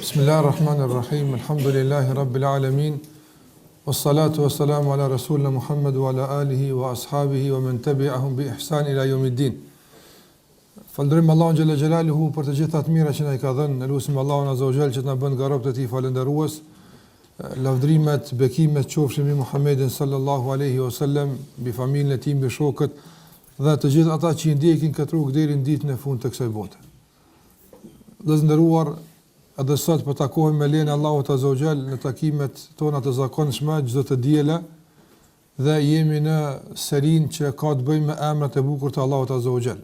Bismillahirrahmanirrahim. Elhamdulillahi Rabbil alamin. Wassalatu wassalamu ala rasulina Muhammed wa ala alihi wa ashabihi wa men tabi'ahum bi ihsan ila yawmiddin. Falënderojmë Allahun xhelle xhelaluhu për të gjitha të mirat që na i ka dhënë. Ne lusim Allahun azza wa xhel që të na bën nga robët e tij falënderues. Lavdërimet, bekimet qofshin mbi Muhammedin sallallahu alaihi wasallam, mbi familjen e tij, mbi shokët dhe të gjithë ata që i ndjekin këtë rrugë deri në ditën e fundit të kësaj bote. Vëllezër të nderuar, edhe sot po takohemi me lejen e Allahut azza wa xhel në takimet tona të zakonshme çdo të diele dhe jemi në serinë që ka të bëjë me emrat e bukur të Allahut azza wa xhel.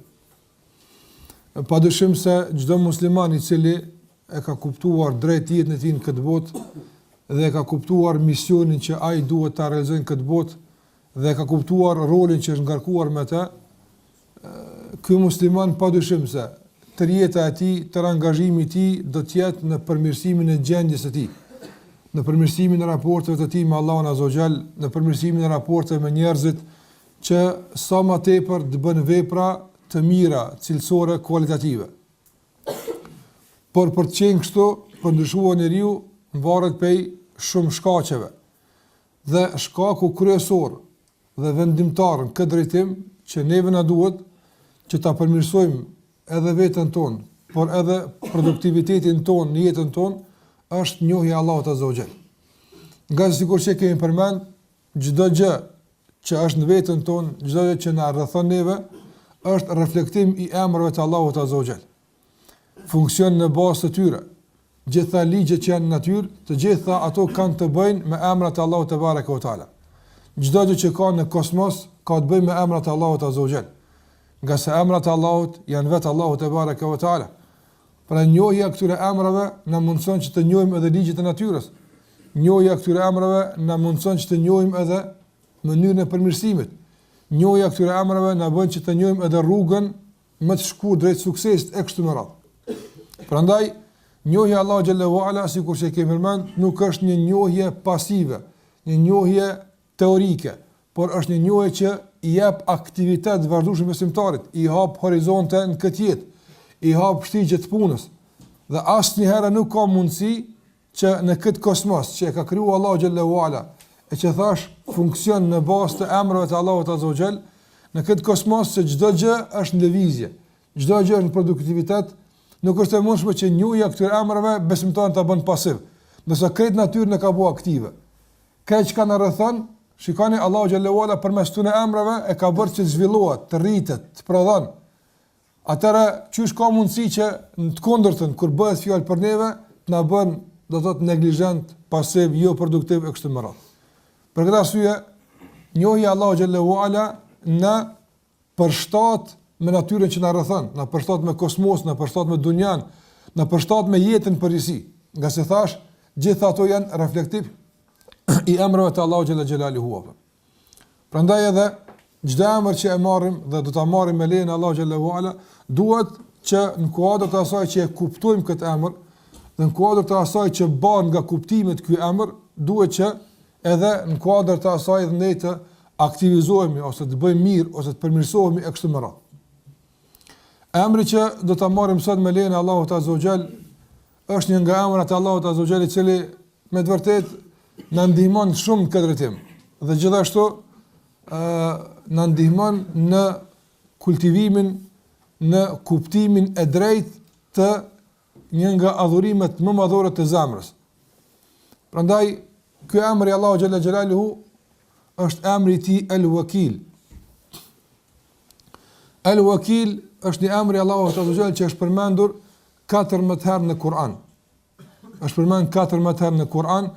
Pa dyshim se çdo musliman i cili e ka kuptuar drejt jetën e tij në këtë botë dhe e ka kuptuar misionin që ai duhet ta realizojë në këtë botë dhe e ka kuptuar rolin që është ngarkuar me të, ky musliman pa dyshim se tërë jeta e tij, tërë angazhimi i tij do të jetë në përmirësimin e gjendjes së tij, në përmirësimin e raporteve të tij me Allahun Azza wa Jall, në përmirësimin e raporteve me njerëzit që sa më tepër të bën vepra të mira, cilësore, kualitative. Por për të qenë kështu, për të ndryshuar njeriu varet prej shumë shkaqeve. Dhe shkaku kryesor dhe vendimtar në këtë drejtim që neve na duhet që ta përmirësojmë edhe veten tonë, por edhe produktivitetin tonë në jetën tonë, është njohja e Allahut Azza wa Jall. Ngase sikur që kemi përmend, çdo gjë që është në veten tonë, çdo gjë që na rrethon neve, është reflektim i emrave të Allahut Azza wa Jall. Funksion në bazë të tyre. Gjitha ligjet që janë në natyrë, të gjitha ato kanë të bëjnë me emrat e Allahut tebareke ve teala. Çdo gjë që ka në kosmos ka të bëjë me emrat e Allahut azza wa xhel. Ngase emrat e Allahut janë vetë Allahu tebareke ve teala. Pra njohja e këtyre emrave na mundëson që të njohim edhe ligjet e natyrës. Njohja e këtyre emrave na mundëson që të njohim edhe mënyrën e përmirësimit. Njohja e këtyre emrave na bën që të njohim edhe rrugën më të shkurtër drejt suksesit e kështu me radhë. Prandaj njohja e Allahut xhelle ve ala sikur që e kemi përmend nuk është një njohje pasive, një njohje teorike, por është një njohje që i jep aktivitet të vazhdueshëm besimtarit, i hap horizonte në këtë jetë, i hap shtigje të punës. Dhe asnjëherë nuk ka mundësi që në këtë kosmos që e ka krijuar Allahu xhelle ve ala, e që thash funksion në bazë të emrave të Allahut azza wa xhel, në këtë kosmos që çdo gjë është në lëvizje, çdo gjë është në produktivitet, nuk është e mundshme që njohja e këtyre emrave besimtarin ta bën pasiv, ndërsa krejt natyrën e ka bo aktive. Krejt çka na rrethon, shikoni Allahu xhelle ve ala përmes këtyre emrave e ka bërë që të zhvillohet, të rritet, të prodhon. Atëherë, qysh ka mundësi që në të kundërtën, kur bëhet fjalë për neve, të na bën, do të thotë, neglizhent, pasiv, jo produktiv e kështu me radhë. Për këtë arsye, njohja e Allahut xhelle ve ala na përshtat me natyrën që na rrethon, na përshtat me kosmosin, na përshtat me dunjan, na përshtat me jetën në përgjithësi. Ngase thash, gjitha ato janë reflektim i emrave të Allahut xhelle xhelaluhu. Prandaj edhe çdo emër që e marrim dhe do ta marrim me lejen e Allahut xhelle ve ala, duhet që në kuadër të asaj që e kuptojmë këtë emër dhe në kuadër të asaj që bart nga kuptimet ky emër, duhet që edhe në kuadër të asaj edhe ne të aktivizohemi ose të bëjmë mirë ose të përmirësohemi e kështu me radhë. Emri që do ta marrim sot me lejen e Allahut azza wa xhel është një nga emrat e Allahut azza wa xhel i cili me të vërtetë na ndihmon shumë në këtë drejtim dhe gjithashtu ë na ndihmon në kultivimin në kuptimin e drejtë të një nga adhurimet më madhore të zemrës. Prandaj ky emër i Allahut xhelle xhelaluhu është emri i tij El Wakil. El Wakil është një emër i Allahut azza wa xhel që është përmendur 14 herë në Kur'an. Është përmendur 14 herë në Kur'an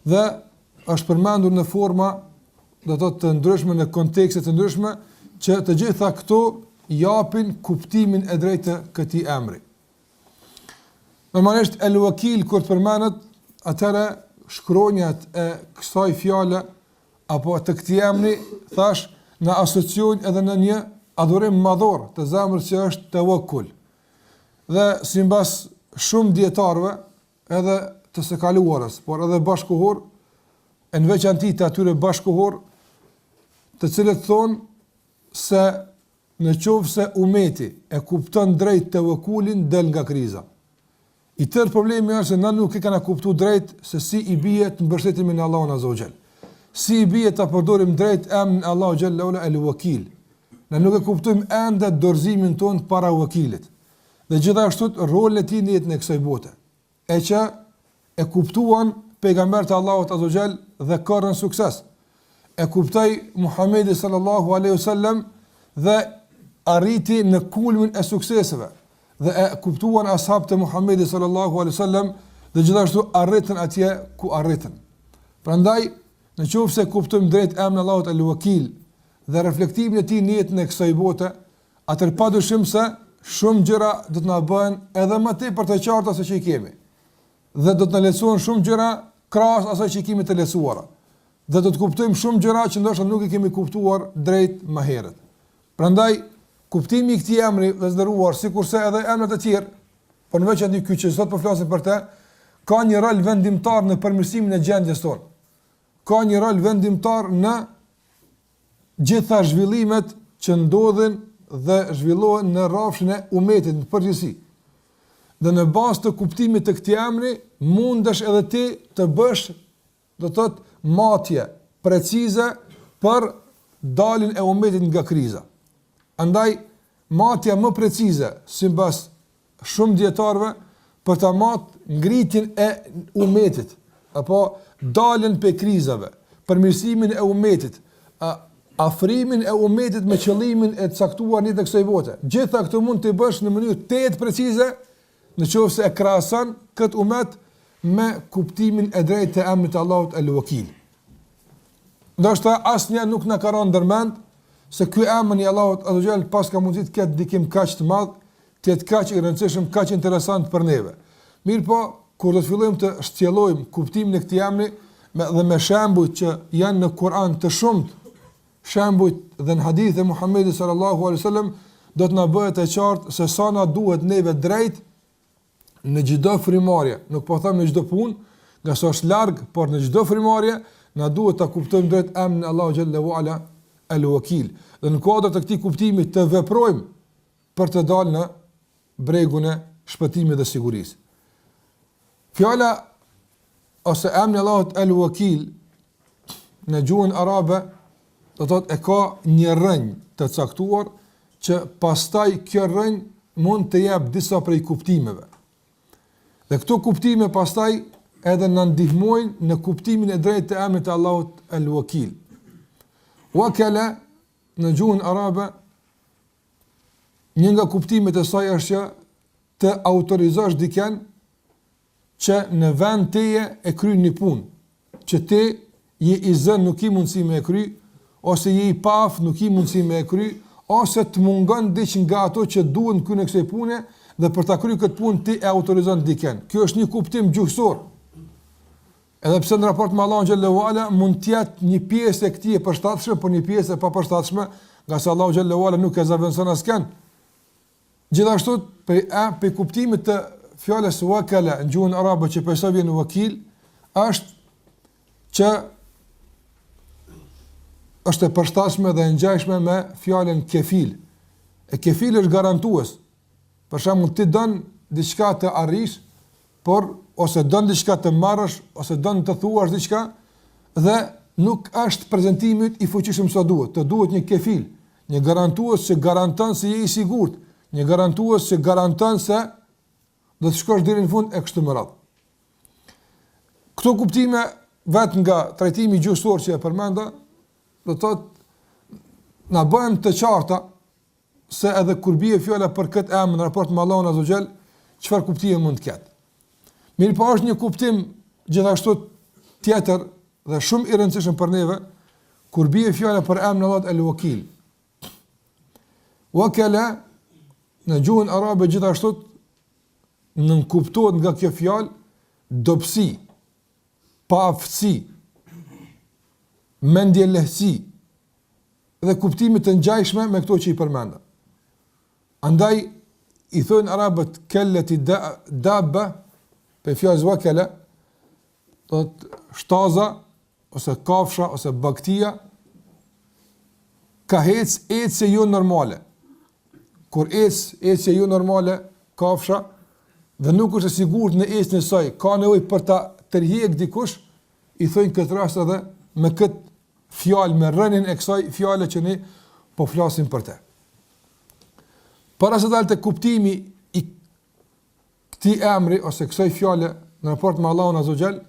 dhe është përmendur në forma do të thotë të ndryshme në kontekste të ndryshme që të gjitha këto japin kuptimin e drejtë të këtij emri. Normalisht El Wakil kur të përmendet, atëherë shkronjat e kësaj fjale apo të këtij emri thash na asociojnë edhe në një adhurim madhor të zemrës që është tevekul. Dhe simbas shumë dijetarëve edhe të së kaluarës, por edhe bashkëkohor, e në veçanti të atyre bashkëkohor, të cilët thonë se në qoftë se umeti e kupton drejt tevekulin, del nga kriza. I tërë problemi është se na nuk e kena kuptu drejt se si i bie të mbështetemi në Allahun Azza wa Jall. Si i bie ta përdorim drejt emrin e Allahut xhelle ue ala El Wakil. Na nuk e kuptojmë ende dorëzimin tonë para Wakilit. Dhe gjithashtu rolin e tij në jetën e kësaj bote. E që e kuptuan pejgamberët e Allahut Azza wa Jall dhe korrën sukses. E kuptoi Muhamedi sallallahu alaihi wasallam dhe arriti në kulmin e sukseseve dhe e kuptuan ashabët e Muhamedit sallallahu alaihi wasallam dhe gjithashtu arritën atje ku arritën. Prandaj, në qoftë se kuptojmë drejt emrin e Allahut El-Wakil dhe reflektimin e tij në jetën e kësaj bote, atëherë padyshim se shumë gjëra do të na bëhen edhe më tepër të qarta se që i kemi. Dhe do të na lehtësohen shumë gjëra krahas asaj që i kemi të lehtësuara. Dhe do të kuptojmë shumë gjëra që ndoshta nuk i kemi kuptuar drejt më herët. Prandaj kuptimi i këtij emri të nderuar, sikurse edhe emrat e tjerë, por në veçanti ky që sot po flasim për të, ka një rol vendimtar në përmirësimin e gjendjes tonë. Ka një rol vendimtar në gjitha zhvillimet që ndodhin dhe zhvillohen në rrafshin e umetit në përgjithësi. Dhe në bazë të kuptimit të këtij emri, mundesh edhe ti të bësh, do të thotë, matje precize për daljen e umetit nga kriza. Andaj matja më precize sipas shumë dijetarëve për ta mat ngritjen e umetit apo daljen prej krizave, përmirësimin e umetit, a, afrimin e umetit me qëllimin e caktuar në jetën e kësaj bote. Gjitha këto mund t'i bësh në mënyrë tejet precize në qoftë se e krahason këtë umet me kuptimin e drejtë të emrit të Allahut El Wakil. Ndoshta asnjë nuk na ka rënë ndërmend se ky emër i Allahut Azza wa Jall paska mundësi të ketë ndikim kaq të madh, të jetë kaq i rëndësishëm, kaq interesant për neve. Mirëpo, kur do të fillojmë të shtjellojmë kuptimin e këtij emri me dhe me shembuj që janë në Kur'an të shumtë, shembujt dhe në hadithet e Muhamedit sallallahu alaihi wasallam do të na bëhet e qartë se sa na duhet neve drejt në çdo frymëmarrje, nuk po them në çdo punë, ngase është larg, por në çdo frymëmarrje na duhet ta kuptojmë drejt emrin e Allahut xhelle ue ala El Wakil. Dhe në kuadër të këtij kuptimi të veprojmë për të dalë në bregun e shpëtimit dhe sigurisë. Fjala ose emri i Allahut El Wakil në gjuhën arabe do të thotë e ka një rrënjë të caktuar që pastaj kjo rrënjë mund të jap disa prej kuptimeve. Dhe këto kuptime pastaj edhe na ndihmojnë në kuptimin e drejtë të emrit të Allahut El Wakil. Wakala në gjuhën arabe një nga kuptimet e saj është që të autorizosh dikën që në vend teje e kryen një punë, që ti je i zënë nuk ki mundësi me e kry, ose je i paaftë nuk ki mundësi me e kry, ose të mungon diç nga ato që duhen në kryerjen e kësaj pune dhe për ta kryer këtë punë ti e autorizon dikën. Kjo është një kuptim gjuhësor. Edhe pse në raport me Allahun xhelle ue ala mund të jetë një pjesë e këtij e përshtatshme, por një pjesë e papërshtatshme, ngase Allahu xhelle ue ala nuk e zëvendëson askënd. Gjithashtu, prej, e, prej kuptimit të fjalës wakala në gjuhën arabe që prej saj vjen wakil, është që është e përshtatshme dhe e ngjashme me fjalën kefil. E kefil është garantues. Për shembull, ti don diçka të arrish, por ose don diçka të marrësh, ose don të thuash diçka dhe nuk është prezantimi i fuqishëm sa duhet. Të duhet një kefil, një garantues që garanton se je i sigurt, një garantues që garanton se do të shkosh deri në fund e kështu me radhë. Këto kuptime vetë nga trajtimi gjuhësor që e përmenda, do të thotë na bëhen të qarta se edhe kur bie fjala për këtë emër në raport me Allahun Azza wa Jall, çfarë kuptimi mund të ketë. Mirëpo është një kuptim gjithashtu tjetër dhe shumë i rëndësishëm për neve, kur bie fjala për emrin e Allahut El Wakil. Wakala në gjuhën arabe gjithashtu nënkuptohet nga kjo fjalë dobësi, paaftësi, mendjelehtësi, dhe kuptime të ngjashme me këto që i përmenda. Andaj i thonë arabët kelleti dabba prej fjalës wakala, do të shtaza ose kafsha ose bagëtia ka hec ecje jo normale. Kur ec ecje jo normale kafsha. dhe nuk është e sigurt në ecjen e saj, ka nevojë për ta tërhjek dikush, i thonë këtë rast edhe me këtë fjalë me rrënjën e kësaj fjale që ne po flasim për të. Para se dal te kuptimi i këtij emri ose kësaj fjale në raport me Allahun Azza wa Jall,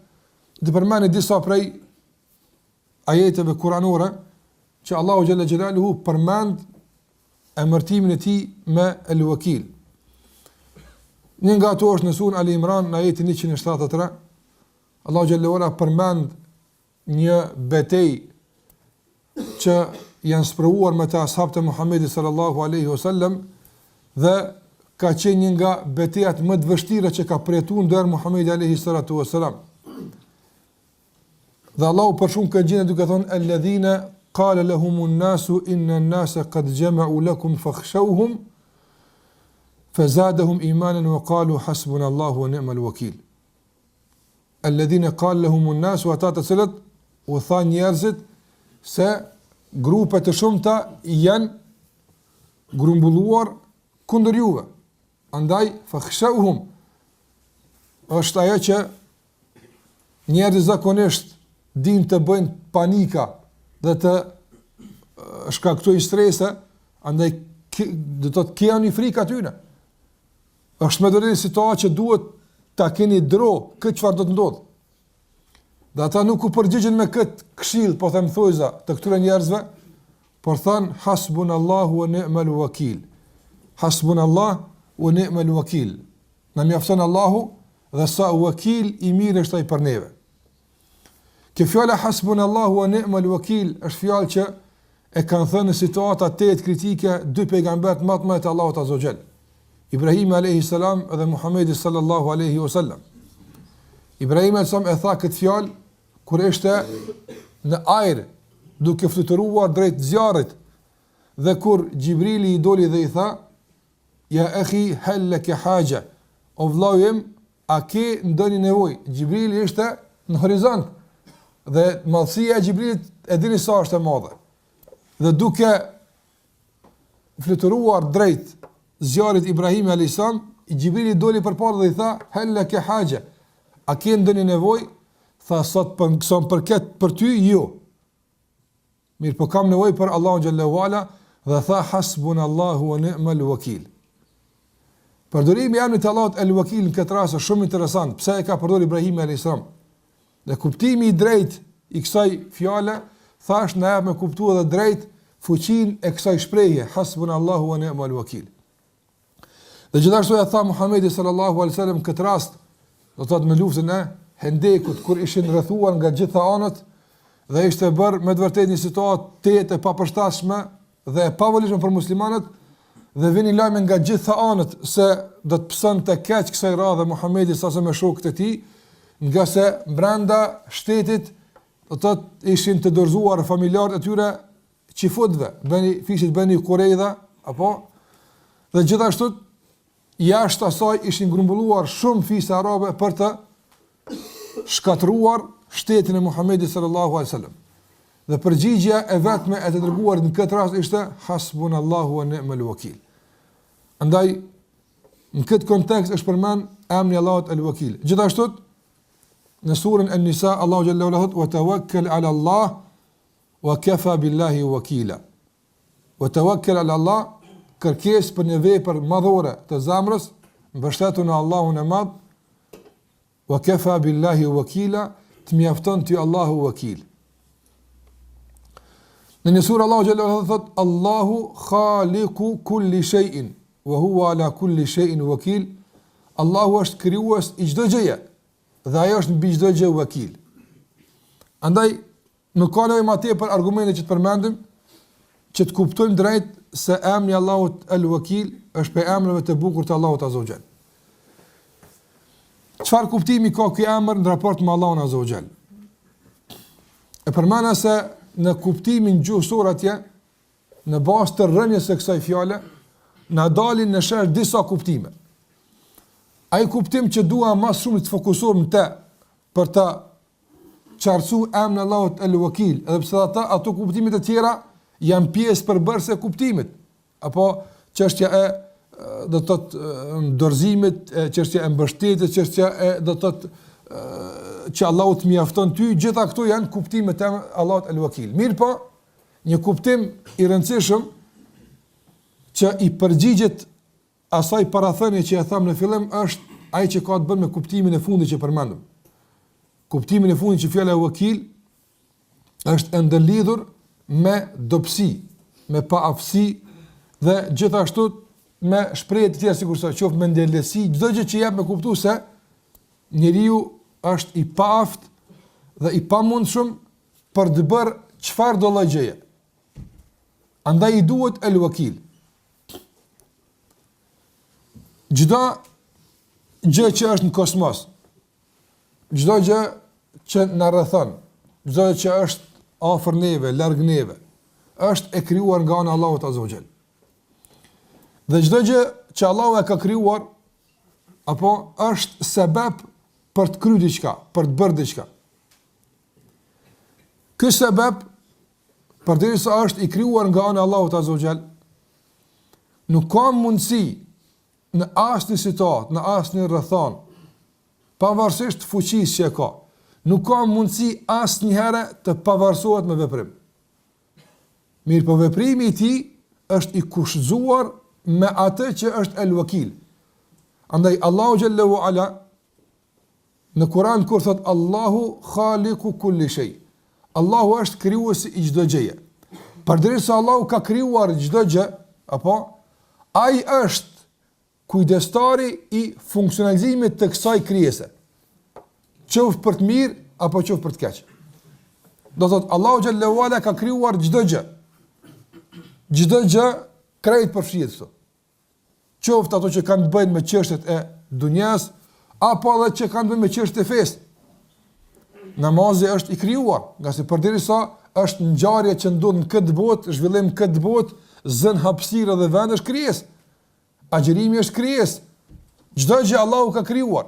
do të përmend disa prej ajeteve kuranore që Allahu xhalla xhelaluhu përmend emërtimin e tij me El Wakil. Një nga ato është në suren Ali Imran në ajetin 173. Allahu xhalla wala përmend një betejë që janë sprovuar me të ashabët e Muhammedit sallallahu alaihi wasallam dhe ka qenë një nga betejat më të vështira që ka përjetuar ndonjëherë Muhammedi alaihi salatu wasallam. Dhe Allahu përshkruan këtë gjendje duke thënë alladhina qala lahumun nasu inna an-nasa qad jama'u lakum fakhshawhum fazadahum imanan wa qalu hasbuna Allahu wa ni'mal wakeel. Alladhina qala lahumun nasu ata të cilët u thanë njerëzit se grupe të shumta janë grumbulluar kundër juve. Andaj fakhshawhum është ajo që Njerëzit zakonisht dinë të bëjnë panika dhe të shkaktojnë strese, andaj do të thotë kijani frikë atyne. Është me të vërtetë situatë që duhet ta keni dro këtë çfarë do të ndodhë. Dhe ata nuk u përgjigjën me këtë këshillë, po them thojza, të këtyre njerëzve, por thanë hasbun Allahu wa ni'mal wakil. Hasbun Allah wa ni'mal wakil. Na mjafton Allahu dhe sa wakil i mirë është ai për neve. Kjo fjala hasbun Allahu wa ni'mal wakil është fjalë që e kanë thënë në situata tejet kritike dy pejgamberët më të mëdhenj të Allahut azza xhel. Ibrahimi alayhi salam dhe Muhamedi sallallahu alaihi wasallam. Ibrahimi alayhi salam e tha këtë fjalë kur ishte në ajër duke fluturuar drejt zjarrit dhe kur Xhibrili i doli dhe i tha Ja ehi hel leke haxhe, o vllau im, a ke ndonjë nevojë? Xhibrili ishte në horizont dhe madhësia e Xhibrilit e dini sa është e madhe. Dhe duke fluturuar drejt zjarrit Ibrahimi alayhis salam, Xhibrili doli përpara dhe i tha: "Hel leke haxhe, a ke ndonjë nevojë?" Tha sot për sa më përket për ty, jo. Mirëpo kam nevojë për Allahun xhelle ue ala dhe tha hasbun Allahu wa ni'mal wakil. Përdorimi i emrit të Allahut El Wakil në këtë rast është shumë interesant. Pse e ka përdorur Ibrahimi alayhis salam? Dhe kuptimi i drejtë i kësaj fjale thash na jep me kuptu edhe drejt fuqinë e kësaj shprehje hasbun Allahu wa ni'mal wakil. Dhe gjithashtu e tha Muhamedi sallallahu alaihi wasallam këtë rast, do të thotë në luftën e Hendekut kur ishin rrethuar nga gjitha anët dhe ishte bërë me të vërtetë një situatë tejet e papërshtatshme dhe e pavolitshme për muslimanët dhe vinin lajme nga gjitha anët se do të pësonte keq kësaj radhe Muhamedi sallallahu alaihi wasallam me shokët e tij, ngase brenda shtetit do të thotë ishin të dorëzuar familjarët e tyre çifutëve, beni fisit beni Kurejdha, apo dhe gjithashtu jashtë asaj ishin grumbulluar shumë fise arabe për të shkatërruar shtetin e Muhamedit sallallahu alaihi wasallam. Dhe përgjigja e vetme e të dërguarit në këtë rast ishte hasbun Allahu wa ni'mal wakil. Andaj në këtë kontekst është përmend emri i Allahut el-Wakil. Gjithashtu në surën An-Nisa Allahu xhelle ue ala thotë wa tawakkal ala Allah Wa kafa billahi wakila. Wa tawakkal ala Allah, kërkesë për një vepër madhore të zemrës, mbështetu në Allahun e Madh. Wa kafa billahi wakila, të mjafton ty Allahu wakil. Në një surë Allahu xhelle ue ala thot Allahu khaliku kulli shay'in wa huwa ala kulli shay'in wakil. Allahu është krijues i çdo gjëje dhe ai është mbi çdo gjë wakil. Andaj Nuk ka nevojë më tepër argumente që të përmendim që të kuptojmë drejt se emri i Allahut El Wakil është prej emrave të bukur të Allahut Azza wa Jall. Çfarë kuptimi ka ky emër në raport me Allahun Azza wa Jall? E përmenda se në kuptimin gjuhësor atje, në bazë të rrënjës së kësaj fjale, na dalin në shesh disa kuptime. Ai kuptim që dua më shumë të fokusohem te për ta qartësu emrin e Allahut El Wakil, edhe pse ata ato kuptimet e tjera janë pjesë përbërëse e kuptimit. Apo çështja e, do të thotë dorëzimit, çështja e mbështetjes, çështja e do të thotë që Allahu të mjafton ty, gjitha këto janë kuptime të Allahut El Wakil. Mirëpo, një kuptim i rëndësishëm që i përgjigjet asaj parathënie që e thamë në fillim është ai që ka të bëjë me kuptimin e fundit që përmendëm. Kuptimin e fundit që fjala Wakil është e ndërlidhur me dobësi, me paaftësi dhe gjithashtu me shprehje të tjera sikurse qoftë mendjelehtësi, çdo gjë që jep me kuptu se njeriu është i paaftë dhe i pamundshëm për të bërë çfarëdo lloj gjëje. Andaj i duhet el wakil. Çdo gjë që është në kosmos, Çdo gjë që na rrethon, çdo gjë që është afër neve, larg neve, është e krijuar nga ana e Allahut Azza wa Jall. Dhe çdo gjë që Allahu e ka krijuar apo është sebeb për të kryer diçka, për të bërë diçka. Ky sebeb përderisa është i krijuar nga ana e Allahut Azza wa Jall, nuk ka mundësi në asnjë situatë, në asnjë rrethanë, pavarësisht fuqisë që e ka, nuk ka mundësi asnjëherë të pavarësohet me veprim. Mirëpo veprimi i tij është i kushtëzuar me atë që është el wakil. Andaj Allahu xhelle ue ala në Kur'an kur thot Allahu khaliku kulli shay. Allahu është krijuesi i çdo gjëje. Përderisa Allahu ka krijuar çdo gjë, apo ai është kujdestari i funksionalizimit të kësaj krijese. Qoftë për të mirë apo qoftë për të keq. Do thotë Allahu xhelle ue ala ka krijuar çdo gjë. Çdo gjë krejt përfshihet këtu. Qoftë ato që kanë të bëjnë me çështjet e dunjas apo edhe që kanë të bëjnë me çështjet e fesë. Namazi është i krijuar, ngase përderisa është ngjarje që ndodh në këtë botë, zhvillim në këtë botë, zën hapësirë dhe vend është krijesë. Agjërimi është krijesë. Çdo gjë Allahu ka krijuar.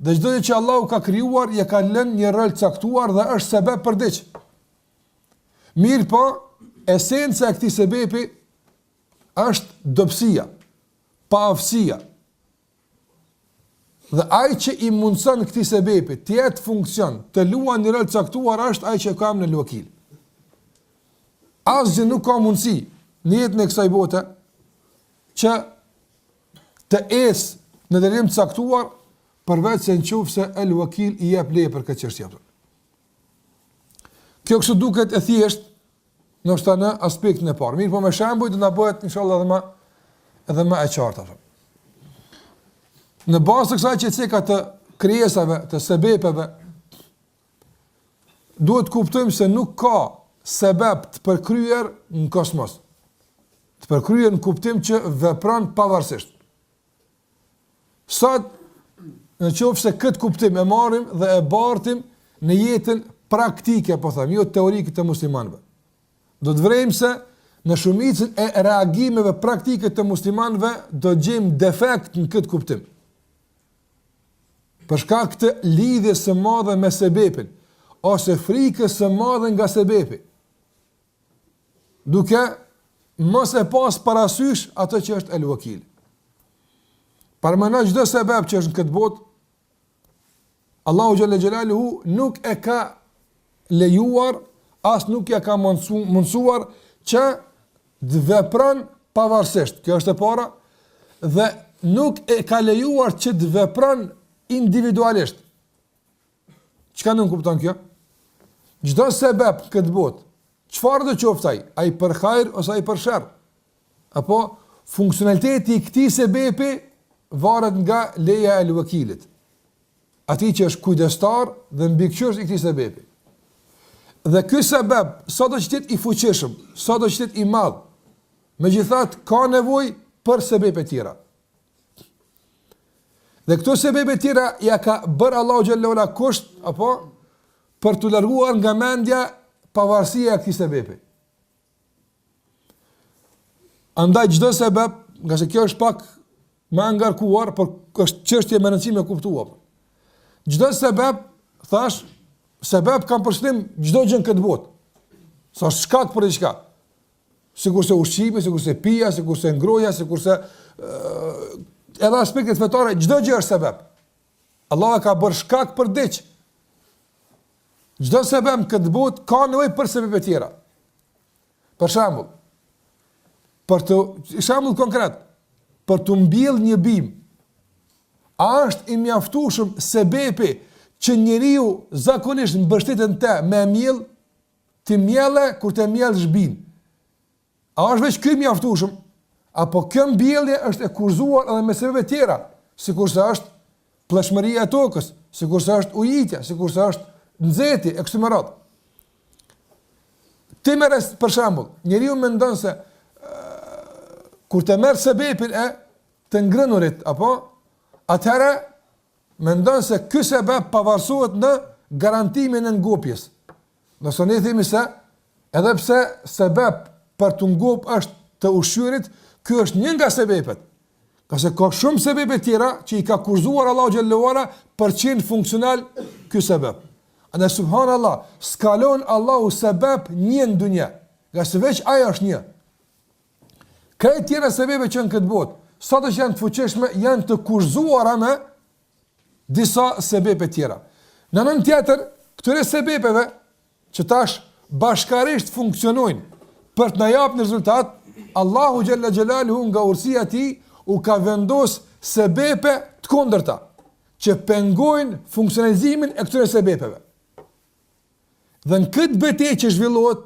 Dhe çdo gjë që Allahu ka krijuar, ja ka lënë një rol të caktuar dhe është sebeb për diç. Mirëpo, esenca e këtij sebepi është dobësia, paaftësia. Dhe ai që i mundëson këtij sebepi të jetë funksion, të luan një rol të caktuar është ai që ka emrin El Wakil. Asgjë nuk ka mundësi në jetën e kësaj bote që të ecë në drejtim të caktuar përveç se në qoftë se El Wakil i jep leje për këtë çështje. Kjo kështu duket e thjeshtë, ndoshta në aspektin e parë. Mirëpo me shembuj do na bëhet inshallah edhe më edhe më e qartë apo. Në bazë të kësaj që ceka të krijesave, të sebepeve, duhet të kuptojmë se nuk ka sebep të përkryer në kosmos. Të përkryer në kuptim që vepron pavarësisht. Sot, në qoftë se këtë kuptim e marrim dhe e bartim në jetën praktike, po them, jo teorike të muslimanëve. Do të vrejmë se në shumicën e reagimeve praktike të muslimanëve do të gjejmë defekt në këtë kuptim. Për shkak të lidhjes së madhe me sebepin ose frikës së madhe nga sebepi. Duke mos e pas parasysh atë që është el wakil. Paramendo çdo sebep që është në këtë botë, Allahu xhelle xhelaluhu nuk e ka lejuar, as nuk ja ka mundësu, mundësuar që të vepron pavarësisht. Kjo është e para dhe nuk e ka lejuar që të vepron individualisht. Çka nënkupton kjo? Çdo sebep në këtë botë, çfarëdo qoftë ai, ai për hajr ose ai për sherr, apo funksionaliteti i këtij sebepi varet nga leja e El Wakilit. Atij që është kujdestar dhe mbikëqyrës i këtij sebepi. Dhe ky sebep, sado që të jetë i fuqishëm, sado që të jetë i madh, megjithatë ka nevojë për sebepe tjera. Dhe këto sebepe tjera ja ka bërë Allahu xhelle ue ala kusht, apo, për t'u larguar nga mendja pavarësia e këtij sebepi. Andaj çdo sebep, ngase kjo është pak më e ngarkuar, por është çështje me rëndësi me kuptua. Çdo sebep, thash, sebep kam për qëllim çdo gjë në këtë botë. Sa është shkak për diçka. Sikurse ushqimi, sikurse pija, sikurse ngrohja, sikurse edhe aspektet fetare, çdo gjë është sebeb. Allah e ka bërë shkak për diç. Çdo sebeb në këtë botë ka nevojë për sebebe tjera. Për shembull, për të shembull konkret, për të mbjell një bimë, a është i mjaftueshëm sebepi që njeriu zakonisht mbështetet në te me mjell, ti mjelle kur të mjellsh bin. A është veç ky i mjaftueshëm? Apo kjo mbjellje është e kushtëzuar edhe me sebebe tjera, sikurse është plleshmëria e tokës, sikurse është ujitja, sikurse është nxehti e kështu me radhë. Ti merr për shembull, njeriu mendon se kur të merr sebepin e të ngrënurit, apo atëherë mendon se ky sebep pavarësohet në garantimin e ngopjes. Ndërsa ne themi se edhe pse sebep për të ngop është të ushqyerit, ky është një nga sebepet. Ngase ka shumë sebepe tjera që i ka kushtëzuar Allahu xhelle ue ala për të qenë funksional ky sebep. Andaj subhanallah, s'ka lon Allahu sebep një në dunja, ngase veç ai është një. Krejt tjera sebepe që në këtë botë, sado që janë të fuqishme, janë të kushtëzuara me disa sebepe tjera. Në anën tjetër, këtyre sebepeve që tash bashkarisht funksionojnë për të na japë një rezultat, Allahu xhelle xhelaluhu nga urtësia e tij u ka vendos sebepe të kundërta që pengojnë funksionalizimin e këtyre sebepeve. Dhe në këtë betejë që zhvillohet,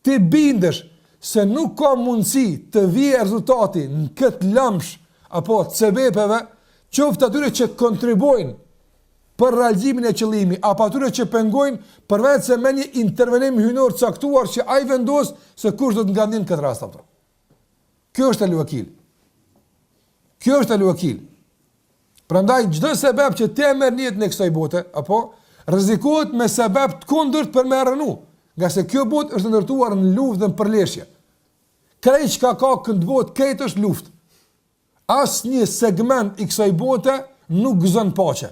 ti bindesh se nuk ka mundësi të vijë rezultati në këtë lëmsh apo të sebepeve, qoftë atyre që kontribuojnë për realizimin e qëllimit, apo atyre që pengojnë përveç se me një intervenim hyjnor të caktuar që ai vendos se kush do të ngadhnjejë në këtë rast apo. Kjo është el-Vekil. Kjo është el-Vekil. Prandaj çdo sebeb që ti e merr në jetën e kësaj bote, apo rrezikohet me sebeb të kundërt për me rrënu, ngase kjo botë është ndërtuar në luftë dhe në përleshje. Krejt çka ka këtë botë, krejt është luftë. Asnjë segment i kësaj bote nuk gëzon paqe.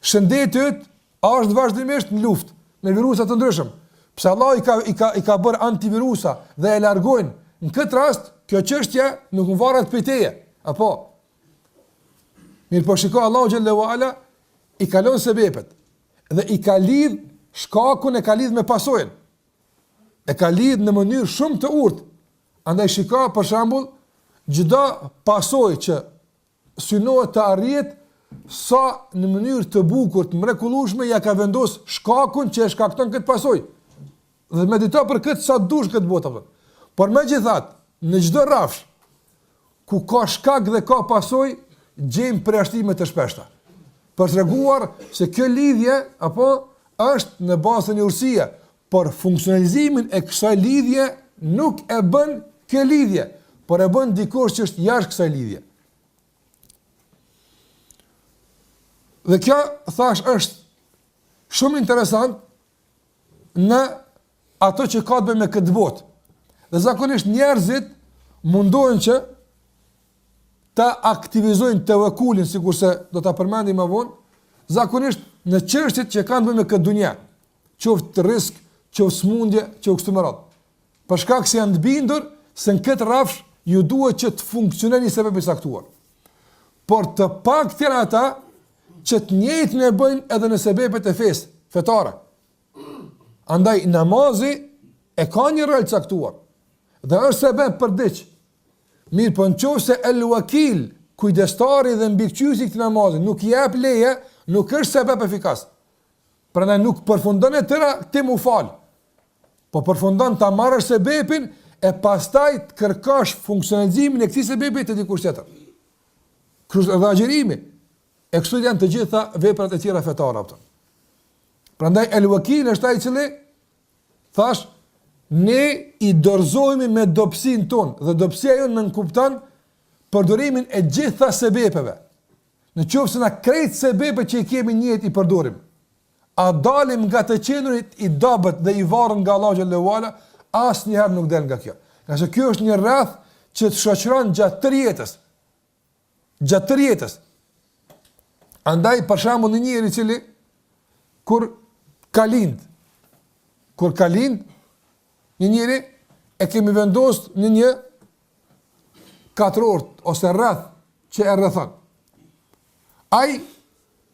Shëndeti yt është vazhdimisht në luftë me virusa të ndryshëm. Pse Allah i ka i ka i ka bërë antivirusa dhe e largojnë. Në këtë rast, kjo çështje nuk varet prej teje. Apo Mirëpo shiko Allahu xhelle ue ala i ka lon sebepet dhe i ka lidh shkakun e ka lidh me pasojën. E ka lidh në mënyrë shumë të urtë. Andaj shiko për shembull çdo pasojë që synohet të arrihet sa në mënyrë të bukur, të mrekullueshme ja ka vendos shkakun që e shkakton këtë pasojë. Dhe medito për këtë sa dush këtë botë apo. Por megjithatë, në çdo rrafsh ku ka shkak dhe ka pasojë, gjejmë përjashtime të shpeshta. Për treguar se kjo lidhje apo është në bazë të një urtësie, por funksionalizimin e kësaj lidhje nuk e bën kjo lidhje, por e bën dikush që është jashtë kësaj lidhje. Dhe kjo, thash, është shumë interesant në ato që ka të bëjë me këtë botë. Dhe zakonisht njerëzit mundohen që ta aktivizojnë tevekulin, sikurse do ta përmendim më vonë, zakonisht në çështjet që kanë të bëjnë me këtë dunja, qoftë rrisk, qoftë smundje, qoftë kështu me radhë. Për shkak se janë të bindur se në këtë rrafsh ju duhet që të funksionojë një sebeb i caktuar. Por të paktë janë ata që të njëjtën e bëjnë edhe në sebepet e fesë fetare. Andaj namazi e ka një rol të caktuar dhe është sebeb për diç. Mirëpo në qoftë se el wakil, kujdestari dhe mbikëqyrësi i këtij namazi nuk jep leje, nuk është sebeb efikas. Prandaj nuk përfundon e tëra ti m'u fal. Po përfundon ta marrësh sebepin e pastaj të kërkosh funksionalizimin e këtij sebepi te dikush tjetër. Kështu edhe agjërimi. E kështu janë të gjitha veprat e tjera fetare apo. Prandaj el wakil është ai i cili thash ne i dorëzohemi me dobësinë tonë dhe dobësia jonë nënkupton përdorimin e gjitha sebepeve. Në qoftë se na krejt sebepet që i kemi në jetë i përdorim, a dalim nga të qenurit i dobët dhe i varur nga Allahu xhelle ue ala, asnjëherë nuk del nga kjo. Ngase kjo është një rreth që të shoqëron gjatë tërë jetës. Gjatë tërë jetës. Andaj për shembull një njeri i cili kur ka lind, kur ka lind një njeri. e kemi vendosë në një katror ose rreth që e rrethon. Ai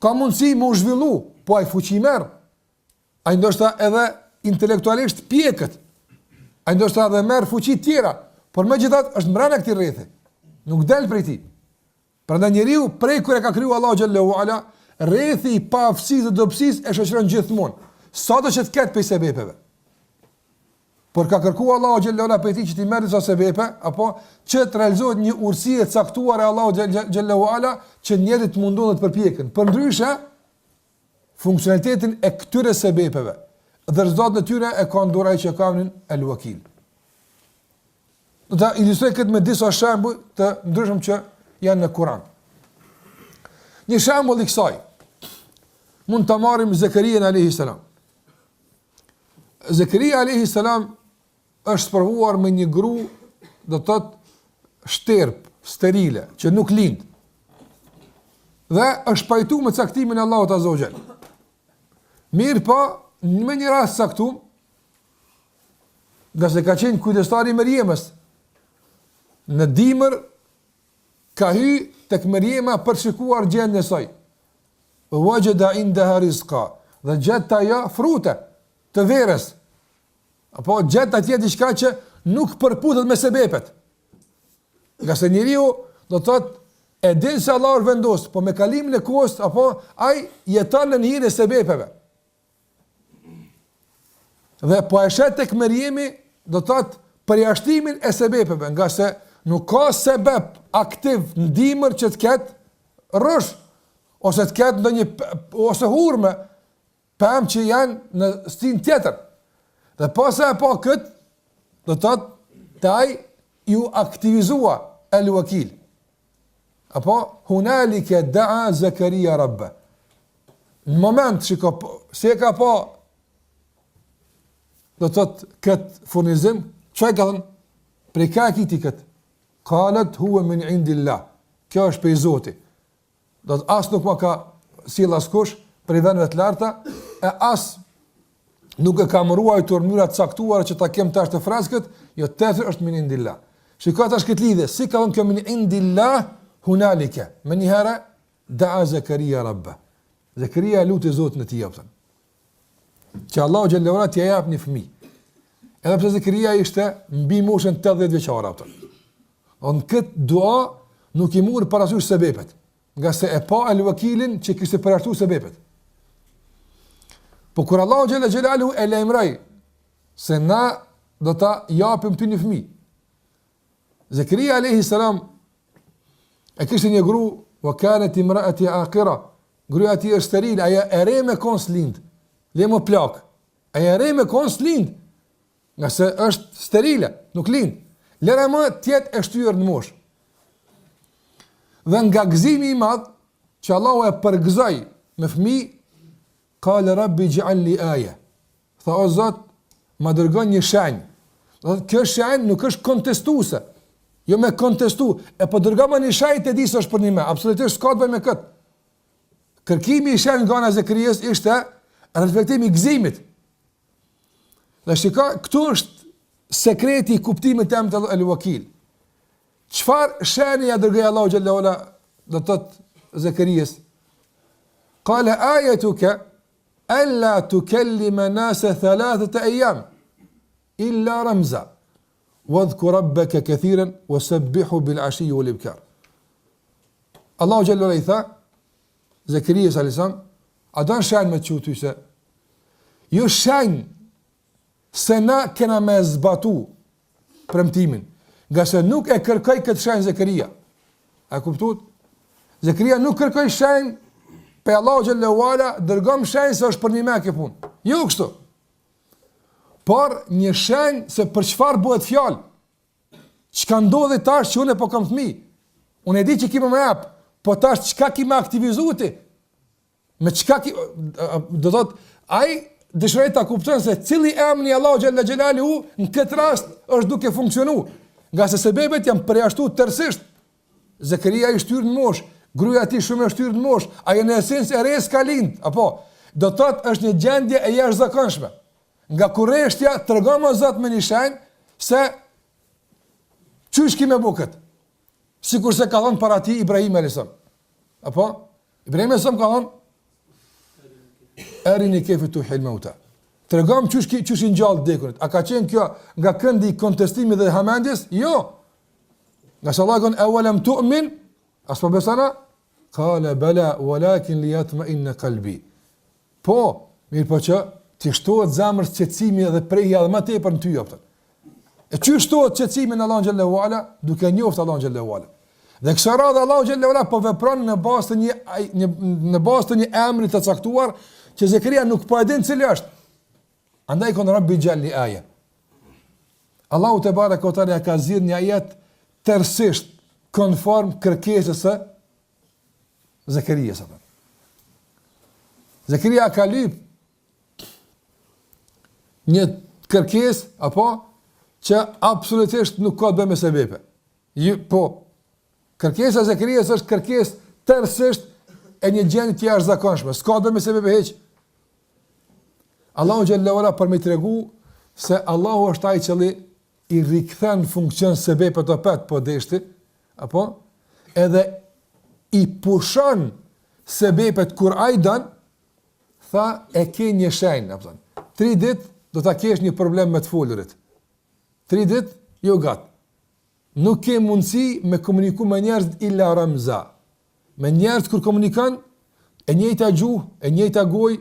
ka mundësi me u zhvillu, po ai fuqi merr. Ai ndoshta edhe intelektualisht pjeket. Ai ndoshta edhe merr fuqi tjera, por megjithatë është mbrenda këtij rrethi. Nuk del prej tij. Prandaj njeriu prej kur e ka kriju Allahu xhel-le ue ala, rrethi i paaftësisë dhe dobësisë e shoqëron gjithmonë, sado që të ketë prej sebepeve. Por ka kërkuar Allahu xhel-le ue ala prej tij që t'i merr disa sebepe, apo që të realizohet një urtësi e caktuar e Allahut xhel-le ue ala që njerëzit të mundohen të përpjeken. Përndryshe, funksionalitetin e këtyre sebepeve dhe rezultatin e tyre e ka në dorë ai që ka emrin El Wakil. Do ta ilustroj këtë me disa shembuj të ndryshëm që janë në Kur'an. Një shembull i kësaj mund ta marrim Zekerian alayhi salam. Zekeria alayhi salam është sprovuar me një gru, do të thotë shterp, sterile, që nuk lind. Dhe është pajtu me caktimin e Allahut azze ue xhel. Mirëpo, në një rast caktum, ngase ka qenë kujdestari i Merjemes, në dimër ka hy tek Merjema për të shikuar gjendjen e saj. Wajada indaha rizqa, dhe gjet te ajo frute të verës. Apo gjet atje diçka që nuk përputhet me sebepet. Ngase njeriu do të thotë e din se Allahu është vendos, po me kalimin e kohës apo ai jeton në hijen e sebepeve. Dhe po e sheh tek Merjemi, do të thotë përjashtimin e sebepeve, ngase nuk ka sebep aktiv në dimër që të ketë rrush, ose të ketë ndonjë, ose hurme, pemë që janë në stinë tjetër. Dhe pasi e pa këtë, do të thotë, te ai iu aktivizua el wakil. Apo, hunalike daa Zekeria rabbe. Në moment që ka, si e ka pa, do të thotë këtë furnizim, çka i ka thënë? Prej ka e ki ti këtë? Kalet huve min indillah. Kjo është prej Zotit. Do të as nuk ma ka sjell askush prej vendeve të larta, e as nuk e kam ruajtur në mënyra të caktuara që ta kem tash të freskët, jo tjetër është min indillah. Shiko tash këtë lidhje, si ka thënë kjo min indillah hunalike. Menjëherë daa Zakaria rabba. Zakaria e luti Zotin e tij apo. Që Allahu xhel-le ue ala t'ia jap një fëmijë. Edhe pse Zakaria ishte mbi moshën 80 vjeçare apo. Në këtë dua nuk i mur parasysh sebepet, ngase e pa El Wakilin që kishte përjashtuar sebepet. Po kur Allahu xhel-le xhelaluhu e lajmëroi se na do ta japim ty një fëmijë. Zakaria alayhi salam e kishte një gru, wa kanat imraati aqira. Gruaja e tij është sterile, ajo e re me kon s'lind. Le më plak. Ajo e re me kon s'lind. Ngase është sterile, nuk lind. Lëre më të jetë e shtyrë në moshë. Dhe nga gëzimi i madh që Allahu e përgëzoi me fëmijë, kale rabbi xh'al li aje. Tha o Zot, ma dërgo një shenjë. Do të kjo shenjë nuk është kontestuese. Jo me kontestu, e po dërgoma një shenjë të di se është përnjëmend. Absolutisht s'ka të bëjë me këtë. Kërkimi i shenjës nga ana e Zekerijes ishte reflektimi i gëzimit. Dhe shiko, këtu është sekreti i kuptimit të emrit El Wakil. Çfarë shenje ja dërgoi Allahu xhel-le ue ala do të thotë Zekerijes? Kale ajetuke ella tukellime nase thalathete ejam illa ramza wadhkur rabbeke kethiren wa sebbihu bil ashiji wal ibkar. Allahu xhel-le ue ala i tha Zekerijes alejhi selam, a don shenjë me çu ty se jo shenjë se na kena me zbatu premtimin, ngase nuk e kërkoi këtë shenjë Zekeria. A e kuptuat? Zekeria nuk kërkoi shenjë prej Allahut xhel-le ue ala, dërgom shenjë se është përnjëmend kjo punë. Jo kështu. Por një shenjë se për çfarë bëhet fjalë, Çka ndodhi tash që unë po kam fëmijë? Unë e di që ki me më jap, po tash çka ki me aktivizu ti? Me çka ki do thot ai dëshiroi ta kupton se cili emër i Allahut xhel-le xhelaluhu në këtë rast është duke funksionu. Ngase sebebet janë përjashtu tërësisht. Zekeria i shtyrë në moshë, gruaja e tij shumë e shtyrë në moshë, ajo në esencë e re s'ka lind, apo do të thotë është një gjendje e jashtëzakonshme. Nga kureshtja tregoma Zot me një shenjë. se qysh ki me bo këtë? Sikurse ka thonë para tij Ibrahim a.s. Apo? Ibrahim a.s. ka thonë Erini kejfe tuhjil meuta. Tregom qysh, qysh i ngjall t'vdekurit. A ka qenë kjo nga këndi i kontestimit dhe hamendjes? Jo. Ngase Allahu ka thonë, evelem tu'min, a s'po beson a? Kale bela, walakin li jatmainne kalbi. Po, mirëpo që t'i shtohet zemrës qetësimi dhe prehja edhe më tepër në ty, a kupton. E qysh shtohet qetësimi në Allahun xhelle ue ala, duke njoftë Allahun xhelle ue ala. Dhe kësaj radhe Allahu xhelle ue ala po vepron në bazë të një, një në bazë të një emri të caktuar që Zekeria nuk po e din cili është. Andaj ka thonë Rabbi xhal li aje. Allahu tebareke ue teala ka zgjidh një ajet tërësisht konform kërkesës së Zekerijës apo. Zekeria ka lyp një kërkesë apo që absolutisht nuk ka të bëjë me sebepe. Ju, po kërkesa e Zekerijës është kërkesë tërësisht e një gjendje të jashtëzakonshme, s'ka të bëjë me sebepe hiç. Allahu xhelle ue ala për me tregu se Allahu është ai që i rikthen funksion sebepet opet po deshti, apo edhe i pushon sebepet kur ai don, tha e ke një shenjë, apo Tri ditë do ta kesh një problem me të folurit. Tri ditë jo gat. Nuk ke mundësi me komuniku me njerëz illa ramza. Me njerëz kur komunikon, e njëjta gjuhë, e njëjta gojë,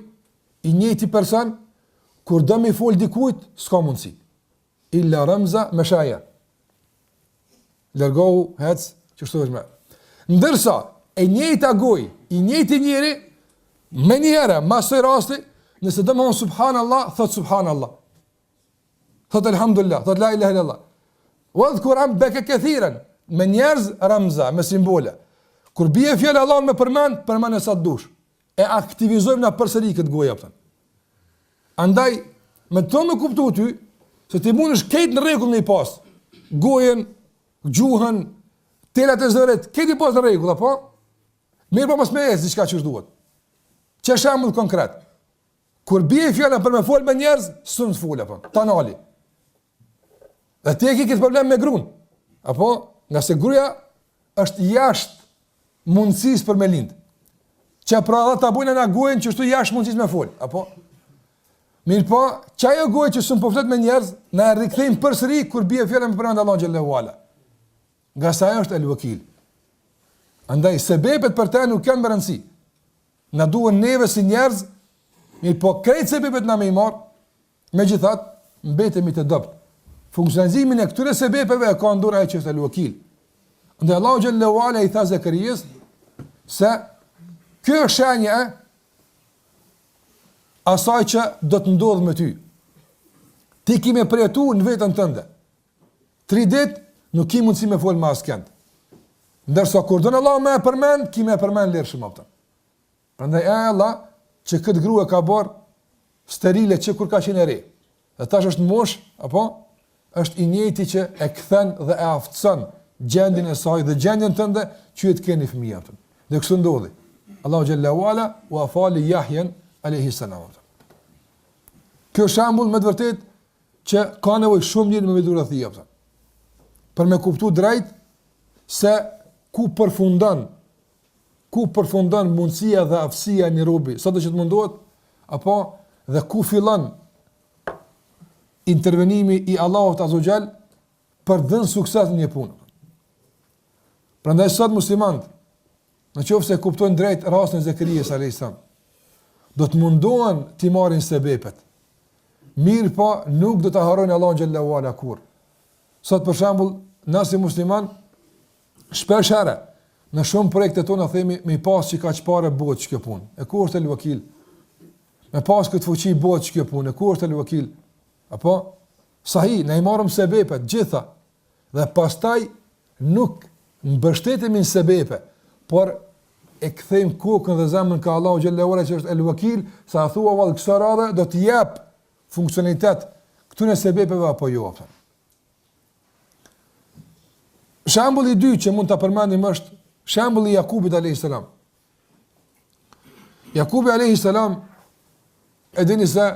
i njëjti person, kur do me fol dikujt, s'ka mundësi. Illa ramza me shenja. Largohu, hec, qështu është me. Ndërsa, e njëjta gojë, i njëjti njeri, menjëherë, mas asaj rasti, nëse do me thonë subhanallah, thot subhanallah. Thot elhamdulillah, thot la ilaha illallah. Wadhkur rabbaka kathiran, me njerëz ramza, me simbole. Kur bie fjala Allahun me përmend, përmende sa të dush. E aktivizojmë na përsëri këtë gojë apo. Andaj me to me kuptu ty se ti mundesh krejt në rregull me i pas. Gojën, gjuhën, telat e zërit, krejt i pas në rregull apo? Mirëpo mos me ecë diçka qysh duhet. Qe shembull konkret. Kur bie fjala për me fol me njerëz, s'un fol apo. Ta nali. Dhe ti e ke këtë problem me grun. Apo, ngase gruaja është jashtë mundësisë për me lind. Që pra edhe ta bojna na gojën qështu jashtë mundësisë me fol, apo? Mirëpo, qajo gojë që s'un po flet me njerëz, na e rikthejmë përsëri kur bie fjala me përmend Allahun xhelle ue ala. Ngase ajo është el vekil. Andaj, sebepet për te nuk janë me rëndësi. Na duhen neve si njerëz, mirëpo krejt sebepet na me i marrë, megjithatë, mbetemi të dobët. Funksionalizimin e këtyre sebepeve e ka n'dorë ai që është el-Vekil. Andaj Allahu xhelle ue ala i tha Zekerijës se kjo është shenja e asaj që do të ndodhë me ty. Ti ki me përjetu në veten tënde. Tri ditë nuk ki mundësi me fol me askënd. Ndërsa kur don Allahu me e përmend, ki me e përmend lirshëm apo. Prandaj e Allah që këtë grua ka bërë sterile që kur ka qenë e re. Dhe tash është në moshë, apo është i njëjti që e kthen dhe e aftëson gjendjen e saj dhe gjendjen tënde që të keni fëmijë apo. Dhe kështu ndodhi. Allahu xhelle ue ala ua fali Jahjen alayhi salam. Kjo shembull me të vërtetë që ka nevojë shumë njeri me mendu rreth tij apo. Për me kuptu drejt se ku përfundon ku përfundon mundësia dhe aftësia e një robi, sado që të mundohet, apo dhe ku fillon intervenimi i Allahut Azze ue Xhel për të dhënë sukses në një punë. Prandaj sot muslimanët, në qoftë se kuptojnë drejt rastin e Zekerijës alayhis salam, do të mundohen t'i marrin sebepet. Mirëpo, nuk do ta harrojnë Allahun xhelle ue ala kurrë. Sot për shembull, na si musliman shpesh herë në shumë projekte tona themi me i pas qikaq pare bëhet kjo punë. E ku është el vekil? Me pas këtë fuqi bëhet kjo punë. E ku është el vekil? Apo sahi, ne i marrim sebepet gjitha dhe pastaj nuk mbështetemi në sebepe, por e kthejmë kokën dhe zemrën ka Allahu xhelle ue ala që është el vekil, sa thua vallë kësaj radhe do të jap funksionalitet këtyre sebepeve apo jo apo. Shembulli i dytë që mund ta përmendim është shembulli i Jakubit alayhis salam. Jakubi alayhis salam e dini se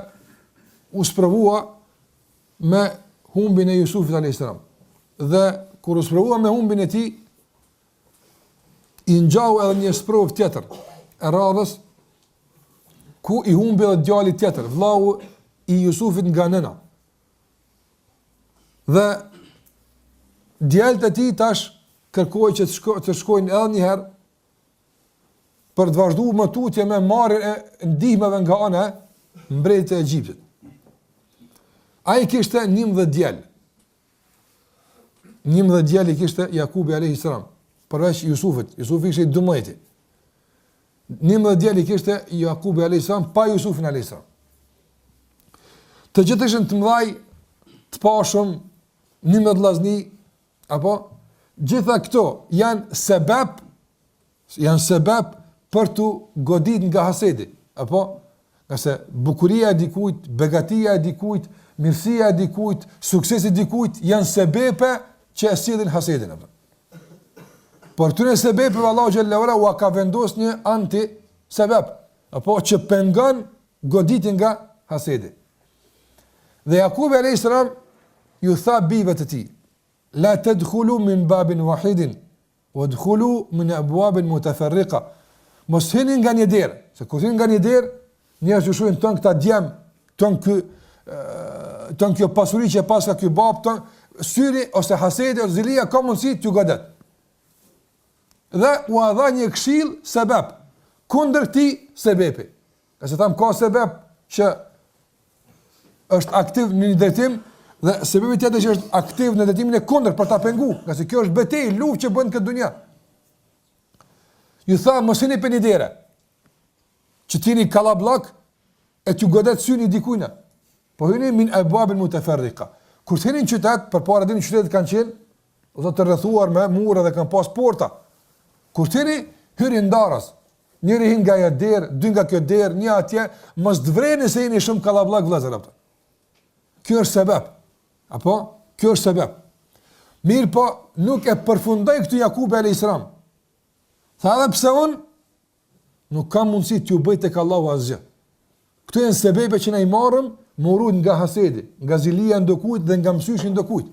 u sprovua me humbjen e Jusufit alayhis salam. Dhe kur u sprovua me humbjen e tij, i ngjau edhe një sprovë tjetër e radhës ku i humbi edhe djali tjetër, vllau i Jusufit nga nëna. Dhe djemtë e tij tash kërkoi që të, shko, të shkojnë edhe një herë për të vazhduar më tutje me marrjen e ndihmave nga ana e mbretit të Egjiptit. Ai kishte 11 djem. 11 djem i kishte Jakubi alayhis salam, përveç Jusufit. Jusufi ishte i 12-ti. 11 djem i kishte Jakubi alayhis salam pa Jusufin alayhis salam. Të gjithë ishin të mëdhaj, të pashëm, 11 vllazni, apo gjitha këto janë sebeb janë sebeb për t'u godit nga hasedi, apo ngase bukuria e dikujt, begatia e dikujt, mirësia e dikujt, suksesi i dikujt janë sebepe që e sjellin hasedin apo. Por këtyre sebepeve Allahu xhelle ue ala ua ka vendos një anti sebep, apo që pengon goditjen nga hasedi. Dhe Jakubi alayhis salam ju tha bijve të tij: La tadkhulu min babin wahidin Wadkhulu min abwabin mutafarriqa. Mos hyni nga një derë, se kur hyni nga një derë, njerëzit ju shohin ton këta djem, ton ky ton kjo pasuri që paska ky bab ton syri ose hasedi ose zilia ka mundësi t'ju godet. Dhe ua dha një këshill sebeb kundër këtij sebepi. Ngase thamë ka sebeb që është aktiv në një drejtim dhe sebebi tjetër që është aktiv në drejtimin e kundërt për ta pengu, ngase kjo është betejë, luftë që bën këtë dunja. Ju tha mos hyni prej një dere. Që të jeni kallabllak e t'ju godet syni dikujna. Po hyni min abwabin mutafarriqa. Kur të hyni në qytet, përpara dini qytetet kanë qenë ose të rrethuar me mure dhe kanë pas porta. Kur të hyni, hyni ndaras. Njëri hyn nga ajo derë, dy nga kjo derë, një atje, mos të vreni se jeni shumë kallabllak vëllezër apo. Kjo është sebeb. Apo kjo është sebeb. Mirëpo, nuk e përfundoi këtu Jakubi alayhis salam. Tha edhe pse unë nuk kam mundësi t'ju bëj tek Allahu asgjë. Këto janë sebepe që na i marrëm me u rujt nga hasedi, nga zilia e ndokujt dhe nga mësyshi i ndokujt.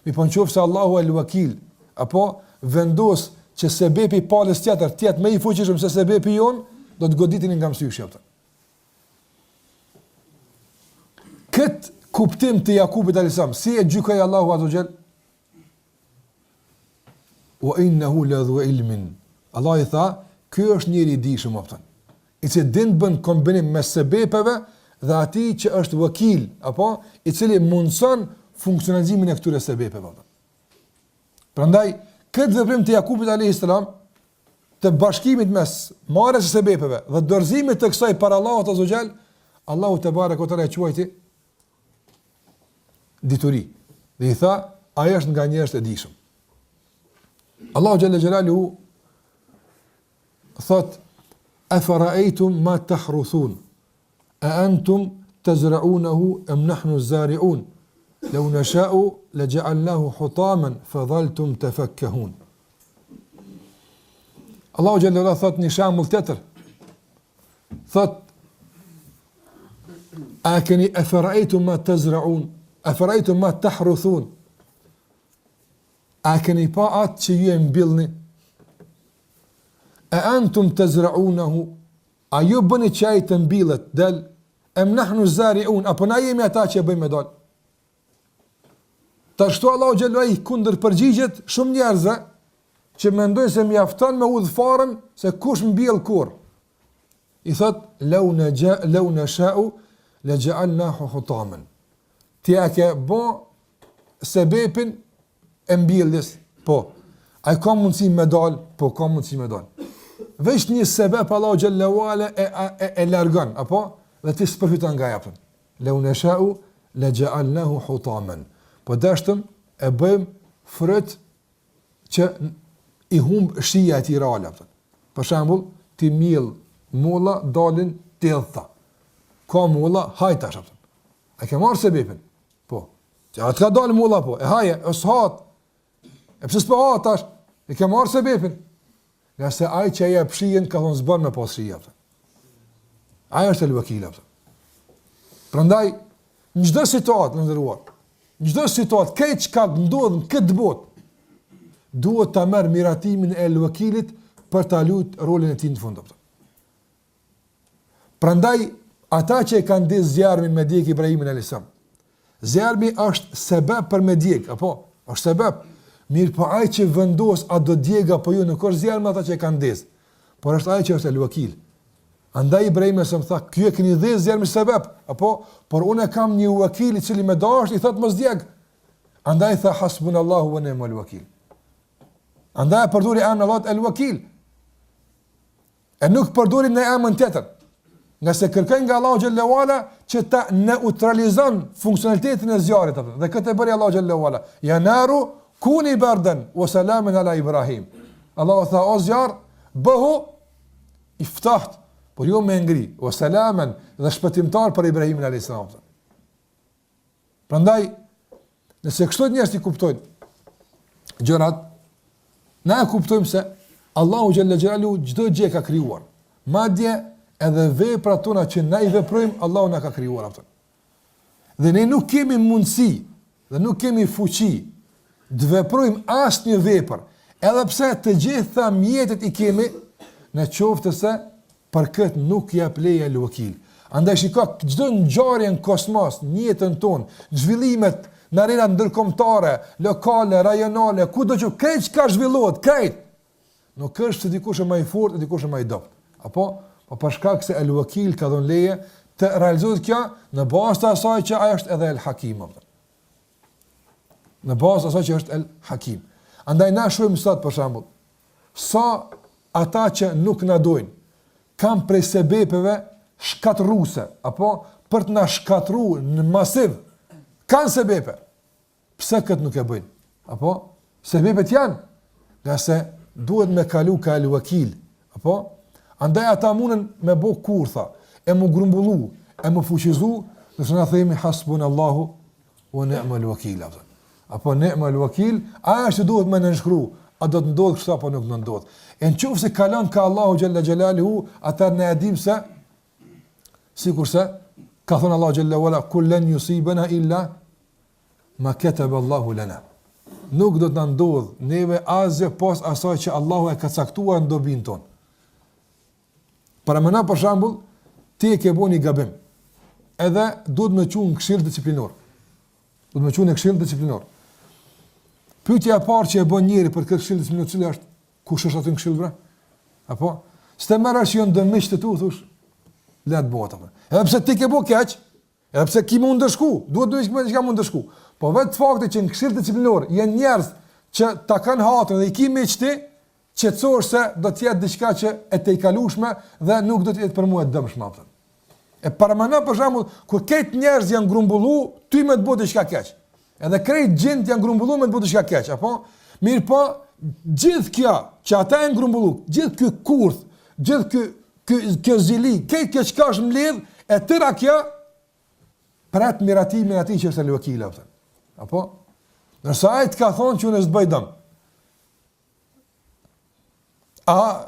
Mirëpo në qoftë se Allahu el Wakil, apo vendos që sebepi i palës tjetër të jetë më i fuqishëm se sebepi jonë, do të goditeni nga mësyshi apo. Kët kuptim të Jakubit alayhis salam, si e gjykoi Allahu azza xhel? Wa innahu la dhu ilmin. Allah i tha, ky është njeri i dijshëm apo. I cili din të bën kombinim mes sebepeve dhe atij që është wakil, apo i cili mundson funksionalizimin e këtyre sebepeve. Apo. Prandaj këtë veprim të Jakubit alayhis salam të bashkimit mes marrjes së sebepeve dhe dorëzimit të kësaj para Allahut azza xhel, Allahu tebareke ve teala e quajti dituri. Dhe i tha, ai është nga njerëzit e dijshëm. Allahu xhelle xhelaluhu thot afara'aytum ma tahruthun a antum tazra'unahu am nahnu az-zari'un law nasha'u laja'alnahu hutaman fa dhaltum tafakkahun Allahu xhelle xhelaluhu thot një shembull tjetër Thot, a keni eferajtum ma tezraun, eferajtum ma tahruthun, a keni pa atë që ju e mbillni, e antum tezraunehu, a ju bëni që ai të mbillet, del, em nahnu zariun, apo na jemi ata që e bëjmë me dal. Tash këtu Allahu xhelle i kundërpërgjigjet shumë njerëzve që mendojnë se mjafton me hudh farën se kush mbjell kurr. I thot lau në gja, lau neshau le xhealnahu hutamen. Ti e ke bo sebepin e mbjelljes, po. A ka mundësi me dal? Po ka mundësi me dal. Veç një sebep Allahu xhelle ue ala e, e, e largon, apo? Dhe ti s'përfiton nga ai. Lau neshau le xhealnahu hutamen. Po deshtëm e bëjmë fryt që i humb shija e tij reale. Për shembull, ti mbjell molla dalin të idhta. Ka molla, haj tash apo. A ke marrë sebepin? Po. Ti atë ka dalë molla po. E haje, e s'hahet. E pse s'po hahet tash? E ke marrë sebepin? Ngase ai që e jep shijen, ka thonë s'bën me pas shije. Ai është el-Vekil. Prandaj, në çdo situatë, të nderuar, Në çdo situatë, krejt çka ndodh në këtë botë, duhet ta merr miratimin e El Wakilit për ta lujt rolin e tij në fund. Prandaj ata që e kanë ndez zjarmin me djeg Ibrahimin alayhis salam. Zjarmi është sebeb për me djeg, apo është sebeb. Mirëpo ai që vendos a do djeg apo jo nuk është zjarmi ata që e kanë ndez. Por është ai që është El Wakil. Andaj Ibrahimi alayhis salam tha, "Ju e keni ndez zjarmin sebeb, apo por unë kam një wakil i cili me dasht i thot mos djeg." Andaj tha hasbunallahu wa ni'mal wakil. Andaj e përdori emrin Allahut El Wakil. E nuk përdori një emër tjetër. Ngase kërkoi nga Allahu xhelle ue ala që ta neutralizon funksionalitetin e zjarrit apo. Dhe këtë e bëri Allahu xhelle ue ala. Ja naru kuni bardan wa salaman ala Ibrahim. Allahu tha o zjarr, bëhu i ftohtë, por jo me ngri, wa salaman dhe shpëtimtar për Ibrahimin alayhis salam. Prandaj, nëse kështu njerëzit i kuptojnë gjërat, na e kuptojmë se Allahu xhelle xhelaluhu çdo gjë ka krijuar. Madje edhe veprat tona që na i veprojmë, Allahu na ka krijuar ato. Dhe ne nuk kemi mundësi dhe nuk kemi fuqi të veprojmë asnjë vepër, edhe pse të gjitha mjetet i kemi, në qoftë se për këtë nuk jep leje El Wakil. Andaj shiko çdo ngjarje në kosmos, në jetën tonë, zhvillimet në arenat ndërkombëtare, lokale, rajonale, kudo që krejt çka zhvillohet, krejt. Nuk është se dikush është më i fortë e dikush është më i dobët. Apo, po për shkak se El Wakil ka dhënë leje të realizohet kjo në bazë të asaj që ai është edhe El Hakim. Në bazë të asaj që është El Hakim. Andaj na shohim sot për shembull, sa ata që nuk na dojnë, kanë prej sebepeve shkatërruese, apo për të na shkatërru në masiv, kanë sebepe. Pse këtë nuk e bëjnë? Apo, sebepet janë, ngase duhet me kalu ka El Wakil, apo, andaj ata munden me bo kurtha, e mu grumbullu, e mu fuqizu, ndërsa na themi hasbun Allahu, wa ni'mal wakil, apo. Apo ni'mal wakil, a është duhet me nënshkru, a do të ndodhë kështu apo nuk do të ndodhë. E në qoftë se kalon ka Allahu xhelle xhelaluhu, atëherë ne e dimë se sikurse ka thënë Allahu xhelle ue ala kul len yusibana illa ma kataba Allahu lana. Nuk do të na ndodhë neve asgjë pos asaj që Allahu e ka caktuar në dobinë tonë. Paramendo për shembull, ti e ke bo një gabim. Edhe duhet me çu në këshill disiplinor. Duhet me çu në këshill disiplinor. Pyetja e parë që e bën njeri për këtë këshill disiplinor cila është kush është aty në këshill bre? Apo s'të merr që janë do miq të tu thosh le të bëhet apo. Edhe pse ti ke bo keq, edhe pse ki me u ndëshku, duhet të me diçka me u ndëshku. Po vetë fakti që në këshill disiplinor janë njerëz që ta kanë hatrin dhe i ki miq ti, qetësohesh se do të jetë diçka që e tejkalueshme dhe nuk do të jetë për mua e dëmshme apo. E paramendo për shembull kur krejt njerëz janë grumbullu ty me të bë diçka keq. Edhe krejt xhint janë grumbullu me të bë diçka keq, apo? Mirëpo, gjithë kjo që ata janë grumbullu, gjithë ky kurth, gjithë ky ky kjo zili, krejt kjo çka është mbledh, e tëra kjo pret miratimin e atij që është el vekil, apo. Apo? Nëse ai të ka thonë që unë s'të bëj dëm, A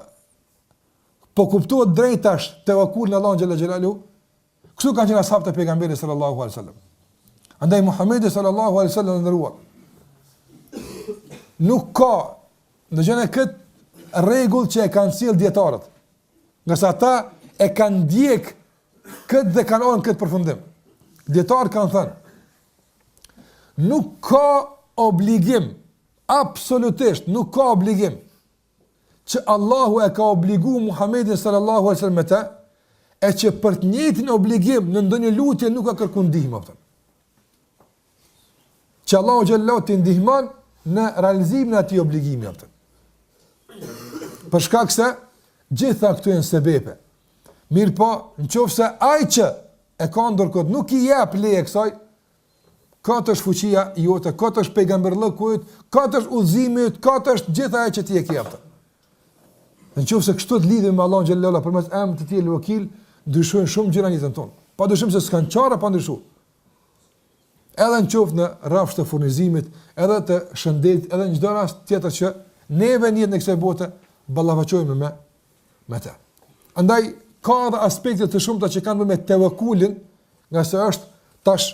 po kuptohet drejt tash tevekul në Allahun xhelle xhelaluhu? Kështu kanë qenë ashabët e pejgamberit sallallahu alaihi wasallam. Andaj Muhamedi sallallahu alaihi wasallam të nderuar. Nuk ka ndëgjone kët rregull që e kanë sjell dietarët. Ngase ata e kanë ndjek këtë dhe kanë ardhur në këtë përfundim. Dietarët kanë thënë nuk ka obligim Absolutisht nuk ka obligim që Allahu e ka obligu Muhammedin sallallahu alaihi wasallam me të, e që për të njëjtin obligim në ndonjë lutje nuk ka kërku ndihmë apo. Që Allahu xhallahu t'i ndihmon në realizimin e atij obligimi apo. Për shkak se gjitha këto janë sebepe. Mirëpo, në qoftë se ai që e ka ndërkohë nuk i jep leje kësaj, Kot është fuqia jote, kot është pejgamberllëku yt, kot është udhëzimi yt, kot është gjithë ajo që ti e ke atë. Në qoftë se kështu të lidhemi me Allahun xhelle ala përmes emrit të tij El Wakil, ndryshojnë shumë gjëra në jetën tonë. Pa dyshim se s'kan çare pa ndryshu. Edhe në qoftë në rrafsh të furnizimit, edhe të shëndetit, edhe në çdo rast tjetër që neve në jetën e kësaj bote ballafaqohemi me me të. Andaj ka edhe aspekte të shumta që kanë të bëjnë me tevekulin, ngase është tash.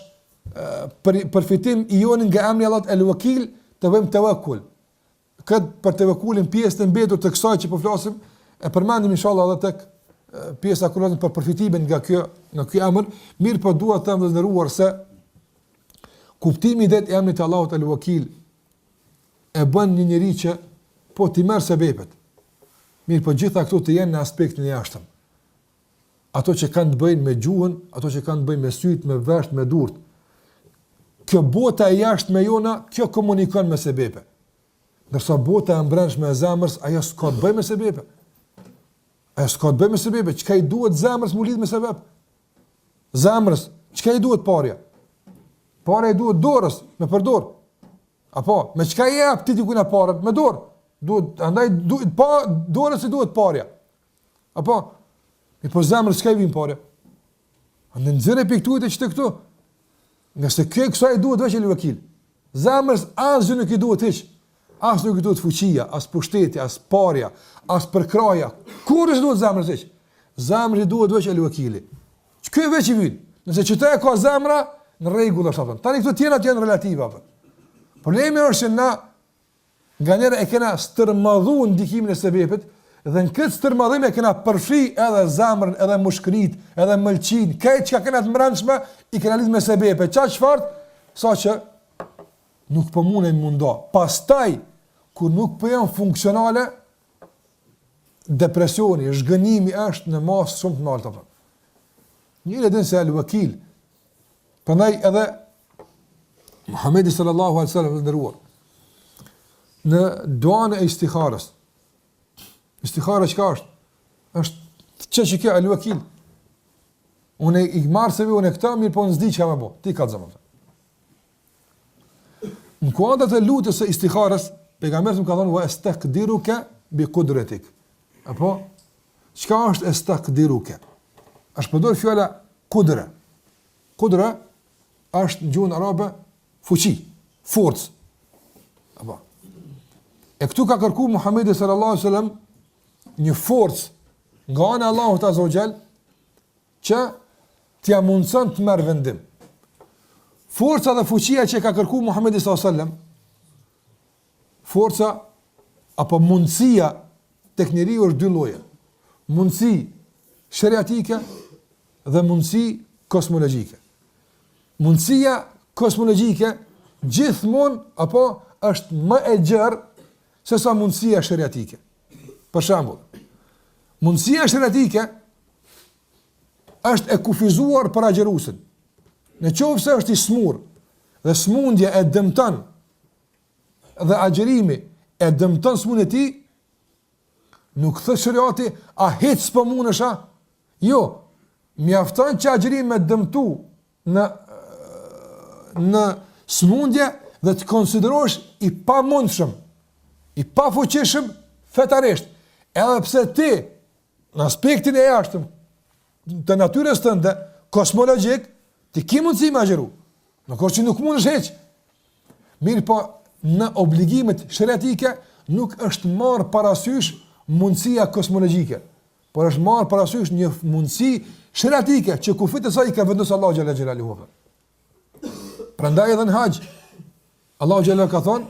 për përfitim i joni nga emri i Allahut El Wakil të bëjmë tevekul. Këtë për tevekulin pjesën e mbetur të kësaj që po flasim, e përmendim inshallah edhe tek pjesa kur flasim për përfitimin nga kjo nga ky emër, mirëpo dua të them të nderuar se kuptimi i drejtë i emrit të Allahut El Wakil e bën një njeri që po t'i merr sebepet. Mirëpo gjitha këto të jenë në aspektin e jashtëm. Ato që kanë të bëjnë me gjuhën, ato që kanë të bëjnë me sytë, me veshët, me durt. Kjo bota e jashtme jona, kjo komunikon me sebepe. Ndërsa bota e mbrendshme e zemrës, ajo s'ka të bëjë me sebepe. Ajo s'ka të bëjë me sebepe. Çka i duhet zemrës m'u lidh me sebep? Zemrës, çka i duhet parja? Parja i duhet dorës, me përdor. Apo, me çka i jep ti dikujna paret? Me dorë. Duhet, andaj, duhet, pa, dorës i duhet parja. Apo, mirëpo zemrës çka i vyn parja? Andaj nxirre prej këtu e qite këtu. Ngase kjo kësaj i duhet veç El Vekil. Zemrës asgjë nuk i duhet hiç. As nuk i duhet fuqia, as pushteti, as parja, as përkrahja. Kurrë s'i duhet zemrës hiç. Zemrës i duhet veç El Vekili. Ky veç i vyn. Nëse qëta e ka zemra, në rregull është apo. Tani këto tjerat janë relative apo. Problemi është që na nganjëherë e kena stërmadhu ndikimin e sebepit dhe në këtë stërmadhim e kena përfshi edhe zemrën, edhe mushkëritë, edhe mëlçinë, krejt çka kena të mbrendshme i kena lidh me sebepe. Qa çfarë? Sa që nuk po mundem m'u nda. Pastaj kur nuk po janë funksionale, depresioni, zhgënjimi është në masë shumë të naltë. Njeri e din se El Vekil, prandaj edhe Muhammedi sallallahu alaihi sallam të nderuar, në duan e istiharës, istihara çka është? është që që kjo El Vekil, unë i marr se unë këta, mirëpo s'di çka me bo, ti kallzom. Në kuadër të lutjes së istiharës, pejgamberi ka thënë wa astakdiruka bi qudratik. Apo çka është astakdiruka? Është përdor fjala kudre. Kudre është në gjuhën arabe fuqi, forcë. Apo. E këtu ka kërku Muhamedi sallallahu alaihi wasallam një forcë nga ana e Allahut azza wa jall që t'ia mundëson të merr vendim. Forca dhe fuqia që ka kërku Muhammedi s.a.s. Forca apo mundësia tek njeriu është dy lloje. Mundësi sheriatike dhe mundësi kosmologjike. Mundësia kosmologjike gjithmonë apo është më e gjerë se sa mundësia sheriatike. Për shembull, mundësia sheriatike është e kufizuar për agjëruesin. Në qoftë se është i smur dhe smundja e dëmton dhe agjërimi e dëmton smundjen e tij, nuk thotë sheriati, a hiç s'po mundesh a? Jo, mjafton që agjërimi me dëmtu në në smundje dhe të konsiderohesh i pamundshëm, i pafuqishëm fetarisht, edhe pse ti në aspektin e jashtëm të natyrës tënde, kosmologjik, ti ki mundësi me agjëru. Nuk është që nuk mundesh hiç. Mirëpo, në obligimet sheriatike nuk është marrë parasysh mundësia kosmologjike, por është marrë parasysh një mundësi sheriatike që kufijtë e saj i ka vendosur Allahu xhalla xhelaluhu. Prandaj edhe në haxh, Allahu xhalla ka thonë,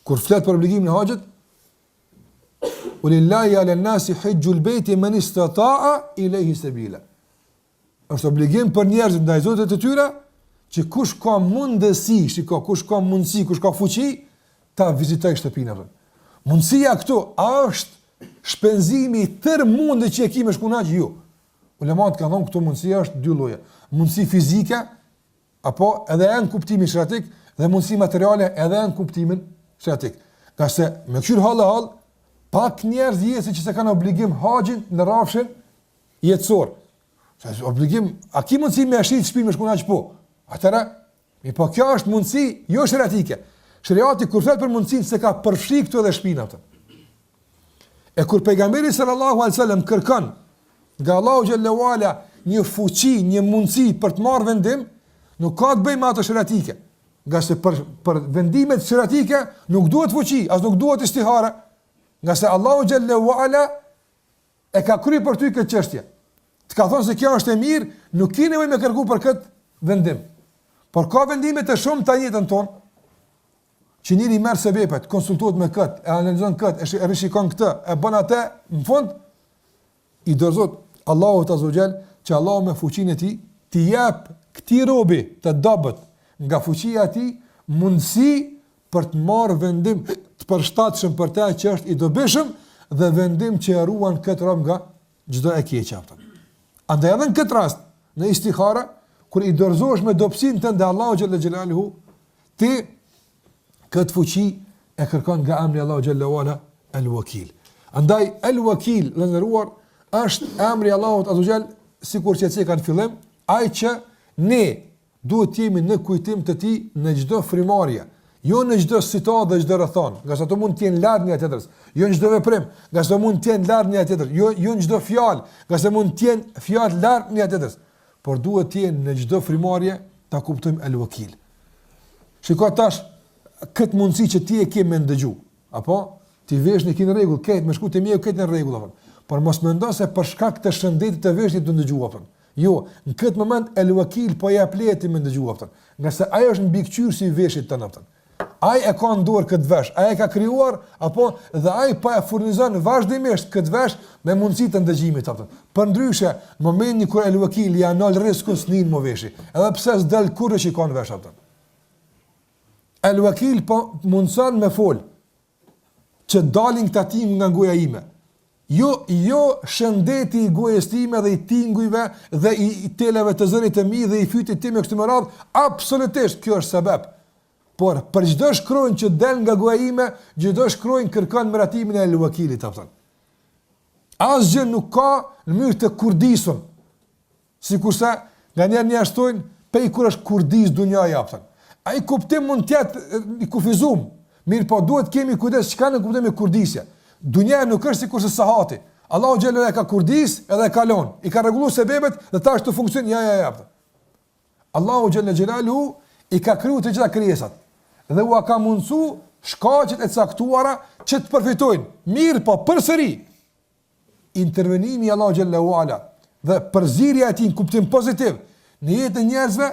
kur flet për obligimin e haxhit, Walillahi ala nasi hajjul bayti man istata'a ilayhi sabila. Është obligim për njerëzit ndaj Zotit të tyre që kush ka mundësi, shiko, kush ka mundësi, kush ka fuqi ta vizitojë shtëpinë apo. Mundësia këtu a është shpenzimi i tërë mundit që e ki me shku në haxh? Jo. Ulemat kanë thënë këtu mundësia është dy lloje. Mundësi fizike Apo edhe në kuptimin sheriatik dhe mundësi materiale edhe në kuptimin sheriatik. Ngase me kqyr hallë hallë, pak njerëz jesin që s'e kanë obligim haxhin në rrafshin jetësor. Se obligim, a ki mundësi me shit shpinë me shku në haxh po? Atëherë, mirëpo kjo është mundësi jo sheriatike. Sheriati kur flet për mundësinë s'e ka përfshi këtu edhe shpinë atë. E kur pejgamberi sallallahu alaihi wasallam kërkon nga Allahu xhelle ue ala një fuqi, një mundësi për të marrë vendim, nuk ka të bëjë me ato sheriatike. Ngase për për vendimet sheriatike nuk duhet fuqi, as nuk duhet istihare. Ngase Allahu xhelle ue ala e ka kry për ty këtë çështje. Të ka thonë se kjo është e mirë, nuk ke nevojë me kërku për këtë vendim. Por ka vendime të shumta në jetën tonë, që njeri merr sebepet, konsultohet me këtë, e analizon këtë, e rishikon këtë, e bën atë, në fund, i dorëzohet Allahut azze ue xhel, që Allahu me fuqinë e tij, t'i jep këtij robi të dobët nga fuqia e tij, mundësi për të marrë vendim të përshtatshëm për të që është i dobishëm dhe vendim që e ruan këtë rob nga çdo e keqe apo. Andaj edhe në këtë rast, në istihara, kur i dorëzohesh me dobësinë tënde Allahut xhel-le xhelaluhu, ti këtë fuqi e kërkon nga emri Allahu xhel-le ue ala El Wakil. Andaj El Wakil, të nderuar, është emri i Allahut azze ue xhel, sikur që e ceka në fillim, ai që ne duhet të jemi në kujtim të tij në çdo frymarrje, jo në çdo situatë dhe çdo rrethanë, ngase ato mund të jenë larg njëra tjetrës, jo në çdo veprim, ngase mund të jenë larg njëra tjetrës, jo jo në çdo fjalë, ngase mund të jenë fjalë larg njëra tjetrës, por duhet të jenë në çdo frymarrje ta kuptojmë El Wakil. Shiko tash këtë mundësi që ti e ke me ndëgju, apo ti veshin e ke në rregull, krejt me shku te mjeku krejt në rregull apo. Por mos mendo se për shkak të shëndetit të veshit të ndëgju apo. Jo, në këtë moment El Wakil po jep leje ti me ndëgju apo. Ngase ai është mbikëqyrësi i veshit tënd apo. Ai e ka në dorë këtë vesh, ai e ka krijuar apo dhe ai po e furnizon vazhdimisht këtë vesh me mundësi të ndëgjimit apo. Përndryshe, në momentin kur El Wakil ja nal rriskun s'nin më veshi, edhe pse s'del kurrë që ka në vesh apo. El Wakil po mundson me fol që dalin këta tinguj nga goja ime. Jo, jo shëndeti i gojës time dhe i tingujve dhe i televe të zërit të mi dhe i fytit tim e kështu me radhë, absolutisht kjo është sebeb. Por për çdo shkronjë që del nga goja ime, çdo shkronjë kërkon miratimin e El Wakilit, a kupton. Asgjë nuk ka në mënyrë të kurdisun. Sikurse nganjëherë njerëzit thonë, pej kur është kurdis dunjaja, a kupton. Ai kuptim mund të jetë i kufizum, mirëpo duhet kemi kujdes çka nënkuptojmë me kurdisje. Dunjaja nuk është sikurse sahati. Allahu xhel-le e ka kurdis edhe e kalon. I ka rregullu sebebet dhe tash të funksionon, ja, ja, ja. Allahu xhel-le xhelaluhu i ka kriju të gjitha krijesat dhe ua ka mundësu shkaqet e caktuara që të përfitojnë. Mirëpo përsëri, intervenimi i Allahut xhel-le ue ala dhe përzierja e tij në kuptim pozitiv në jetën e njerëzve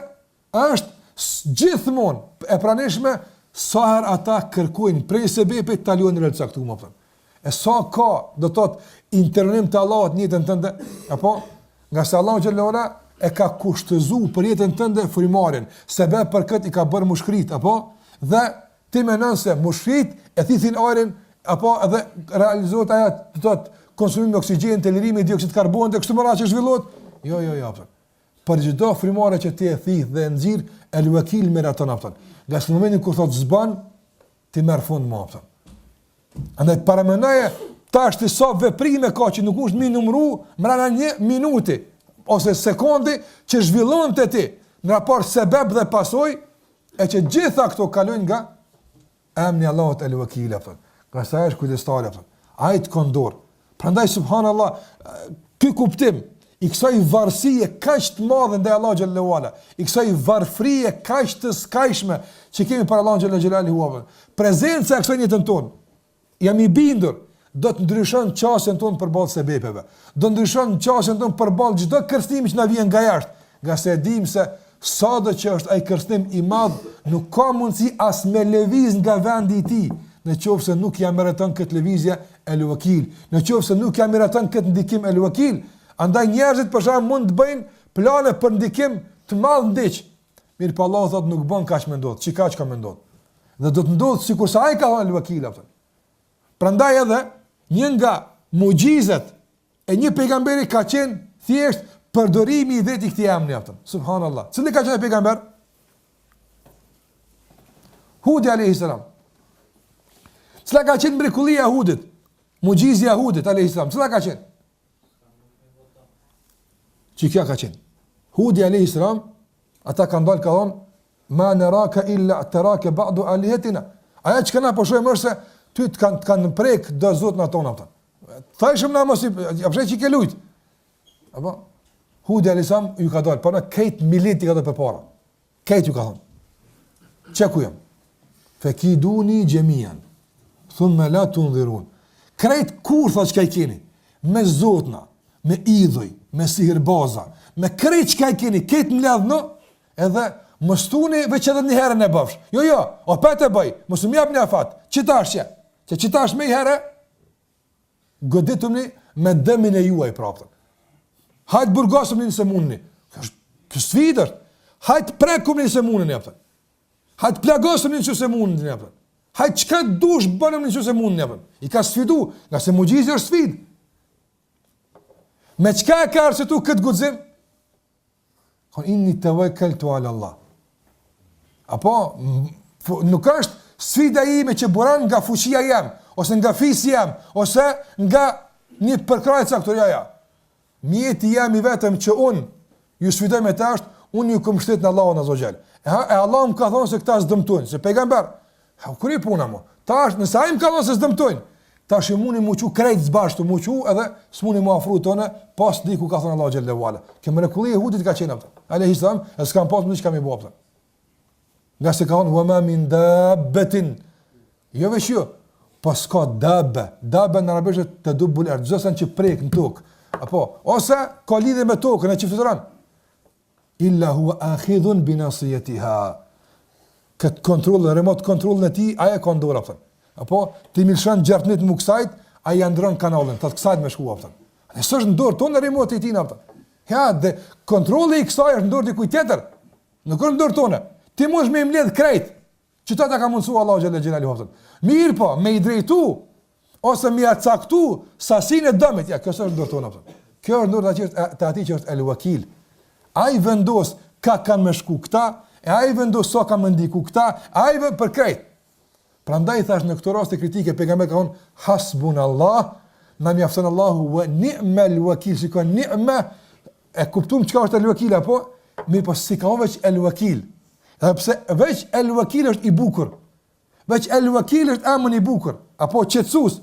është gjithmonë e pranishme sa herë ata kërkojnë prej sebepit ta luajnë rol të caktuar, a kupton. E sa ka, do të thotë, intervenim të Allahut në jetën tënde, apo ngase Allahu xhel-le ue ala e ka kushtëzu për jetën tënde frymarrjen, sebep për këtë i ka bërë mushkëritë, apo dhe ti mendon se mushkëritë e thithin ajrin apo edhe realizohet ajo, do të thotë, konsumimi i oksigjenit, lirimi i dioksid karbonit e kështu me radhë që zhvillohet. Jo, jo, jo, apo. Për çdo frymarrje që ti e thith dhe e nxjerr, El Wakil miraton, a kupton. Ngase në momentin kur thotë s'ban, ti merr fund më, a kupton. Andaj paramendoje tash ti sa veprime ka që nuk mund m'i numru mrena një minuti ose sekundi që zhvillon te ti në raport sebeb dhe pasojë e që gjitha këto kalojnë nga emri i Allahut El Wakil, a kupton. Ngase ai është kujdestari, a kupton. Ai të ka n'dorë. Prandaj subhanallah ky kuptim i kësaj varësie kaq të madhe ndaj Allahut xhel-le ue ala, i kësaj varfërie kaq të skajshme që kemi para Allahut xhel-le xhelaluhu. Prezenca e kësaj në jetën tonë, jam i bindur, do të ndryshon qasjen tonë përballë sebepeve. Do të ndryshon qasjen tonë përballë çdo kërcënimi që na vjen nga jashtë, ngase e dimë se sado që është ai kërcënim i madh, nuk ka mundësi as me lëviz nga vendi i tij, në qoftë se nuk ja miraton këtë lëvizje El Wakil, në qoftë se nuk ja miraton këtë ndikim El Wakil. Andaj njerëzit për shembull mund të bëjnë plane për ndikim të madh n'diç. Mirëpo Allahu thotë nuk bën kaq me ndodh, qikaq ka me ndodh. Dhe do të ndodhë sikurse ai ka thënë El Wakil, a kupton. Prandaj edhe një nga muxhizet e një pejgamberi ka qenë thjesht përdorimi i drejtë i këtij emri, a kupton. Subhanallahu. Cili ka qenë pejgamber? Hudi alayhi salam. Cila ka qenë mrekullia e Hudit? Muxhizja e Hudit alayhi salam. Cila ka qenë? Qikjo ka qenë. Hudi alayhi salam, ata kanë dalë ka thonë, Ma naraka illa ataraka ba'du alihatina. Ajo çka na po shohim është se ty të kanë të kanë prek do zotna tonë, a kupton. Thashëm na mos i apo që ke lujt. Apo Hudi alayhis salam ju ka dalë, para krejt mileti ka dalë përpara. Krejt ju ka thonë. Qe ku jam? Fekiduni xhemian. Thumme la tundhirun. Krejt kurtha çka i keni, me zotna, me idhuj, me sihirbaza, me krejt çka i keni, krejt mbledhnu, Edhe Mos thuni veç edhe një herë në bëfsh. Jo, jo, opet e bëj, mos më jap një afat. Qitash që, që qitash me herë, godituni me dëmin e juaj prapë. Hajt burgosumni nëse mundni. Kjo është sfidë është. Hajt prekumni nëse mundni apo. Hajt plagosumni nëse mundni apo. Hajt çka dush bënëm nëse mundni apo. I ka sfidu, ngase muxhize është sfidë. Me çka e ka arsyetu këtë guxim? Ka inni tawakkaltu ala Allah. Apo nuk është sfida ime që buron nga fuqia jem, ose nga fisi jem, ose nga një përkrahje caktuar ja. Mjeti jem i vetëm që unë ju sfidoj me të është, unë ju kom mbështet në Allahun Azza xhel. E, e Allah më ka thonë se këta s'dëmtojnë, se pejgamber. Ha u kry puna mo. Tash nëse ai më ka thonë se s'dëmtojnë, tash i muni mu çu krejt së bashku, mu çu edhe s'muni mu afru te unë, pos diku ka thonë Allahu xhel-le ve ala. Kjo mrekulli e Hudit ka qenë atë. Alejhi selam, e s'kan pas më çka mi bo atë. Ngase ka thonë wa ma min dabbatin. Jo veç jo. Po s'ka dabbe. Dabbe në arabisht tedubbul erd, çdo sen që prek në tokë. Apo ose ka lidhje me tokën e që fluturon. Illa huwa akhidhun bi nasiyatiha. Kët kontroll, remote kontrollin e tij, ai e ka në dorë apo. Apo ti mi lëshon gjarpnit mu kësajt, ai ja ndron kanalin, thot kësajt me shku apo. Ne s'është në dorë tonë remote i tij apo. Ja, dhe kontrolli i kësaj është në dorë dikujt tjetër. Nuk është në dorë tonë. Ti mundesh me i mbledh krejt. Që ta ta ka mundësu Allahu xhel-le xhelaluhu. Mirëpo, me i drejtu, ose me ia caktu sasinë e dëmit, ja, kjo s'është në dorë tonë, apëton. Kjo është në dorë të, të atij që është el wakil. Ai vendos ka kanë me shku këta, e ai vendos sa ka me ndiku këta, ai vë për krejt. Prandaj thash në këto raste kritike pejgamberi ka thonë hasbun Allah, na mjafton Allahu wa ni'mal wakil, shiko ni'ma e kuptuam çka është el wakil apo? Mirëpo s'i ka veç el wakil. Edhe pse veç el wakil është i bukur. Veç el wakil është emër i bukur, apo qetësues.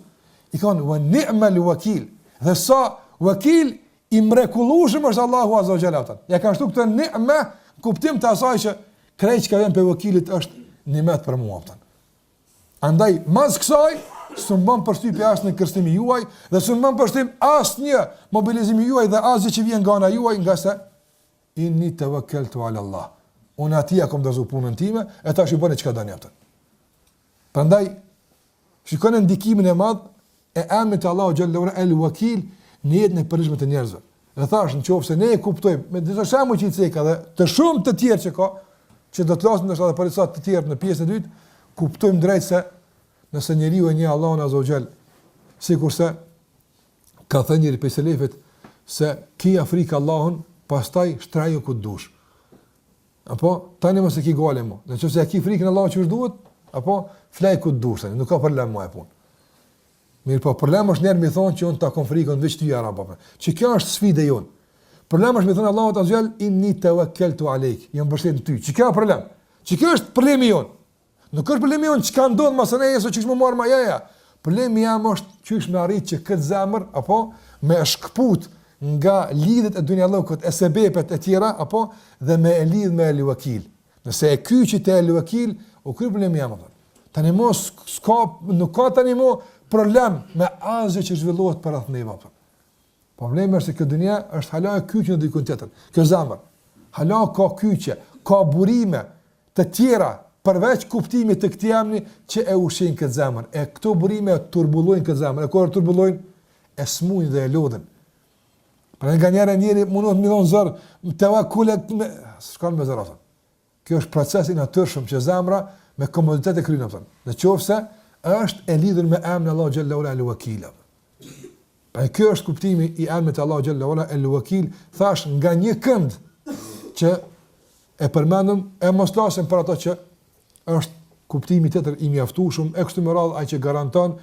I ka thonë wa ni'mal wakil. Dhe sa wakil i mrekullueshëm është Allahu azza wa jalla. Ja kanë shtu këtë ni'ma kuptim të asaj që krejt çka vjen prej wakilit është nimet për mua apëton. Andaj mas kësaj s'më bën përshtypje asnjë kërcënim i juaj dhe s'më bën përshtypje asnjë mobilizim i juaj dhe asgjë që vjen nga ana juaj ngase Inni tawakkaltu ala Allah. Unë atij ja kam dorëzu punën time, e tash ju bëni çka doni atë. Prandaj shikoni ndikimin e madh e emrit të Allahut xhel-le ue ala el wakil në jetën e përditshme të njerëzve. Dhe thash në qoftë se ne e kuptojmë me disa shembuj që i ceka dhe të shumë të tjerë që ka, që do të flasim ndoshta edhe për disa të tjerë në pjesën e dytë, kuptojmë drejt se nëse njeriu e njeh Allahun azza wa xhel, sikurse Ka thënë njëri prej selefit se kija frikë Allahun, pastaj shtraju ku të dush. Apo, tani mos e ki gajle mo. Në qoftë se ja ki frikën Allahut qysh duhet, apo, flej ku të dush, tani, nuk ka problem mo e punë. Mirëpo, problem është njerë mi thonë që unë ta kom frikën veç ty ja Rab, apo. Që kjo është sfidë jonë. Problem është mi thonë Allahut azza xhel, inni tawakkaltu alejk, jam mbështet në ty. Që kjo është problem. Që kjo është problemi jonë. Nuk është problemi jonë çka ndodh masanej ose qysh me marr ma ja ja. Problemi jem është qysh me arrit që këtë zemër apo me e shkput nga lidhjet e dunjallëkut e sebepet e tjera apo dhe me e lidh me El Wakil. Nëse e kyçi te El Wakil, u kry problemi jem apo. Tani mo s'ka nuk ka tani mo problem me asgjë që zhvillohet përreth neve apo. Problemi është se kjo dynja është hala e kyçur në dikun tjetër. Kjo zemër hala ka kyçe, ka burime të tjera përveç kuptimit të këtij emri që e ushqejnë këtë zemër. E këto burime e turbullojnë këtë zemër. E kur e turbullojnë, e smujnë dhe e lodhin. Pra nganjëherë njeri mundohet me dhon zor, tevekul me s'shkon me zor atë. Kjo është proces i natyrshëm që zemra me komoditet e kryen atë. Në qoftë se është e lidhur me emrin Allahu xhel-le ue ala el Wakil. Pra kjo është kuptimi i emrit të Allahut xhel-le ue ala el Wakil, thash nga një kënd që e përmendëm e mos flasim për ato që është kuptimi tjetër i mjaftueshëm e kështu me radhë ai që garanton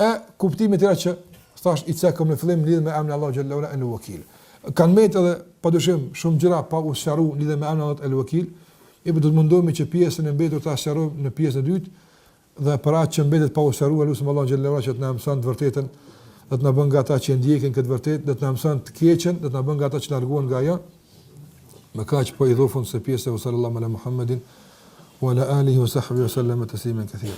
e kuptimi tjetër që thash i cekëm në fillim lidhur me emrin Allahu xhel-le ue ala el Wakil. Kanë mbetë edhe padyshim shumë gjëra pa u sqaruar lidhur me emrin Allahut el Wakil. E do të mundohemi që pjesën e mbetur ta sqarojmë në pjesën e dytë dhe për atë që mbetet pa u sqaruar lusim Allahun xhel-le ue ala që të na mëson të vërtetën dhe të na bën nga ata që ndjekin këtë vërtetë dhe të na mëson të keqen dhe të na bën nga ata që largohen nga ajo. Me kaq po i jap fund kësaj pjese wa sallallahu ala Muhammedin wa ala alihi wa sahbihi wa sallam tasliman kathira.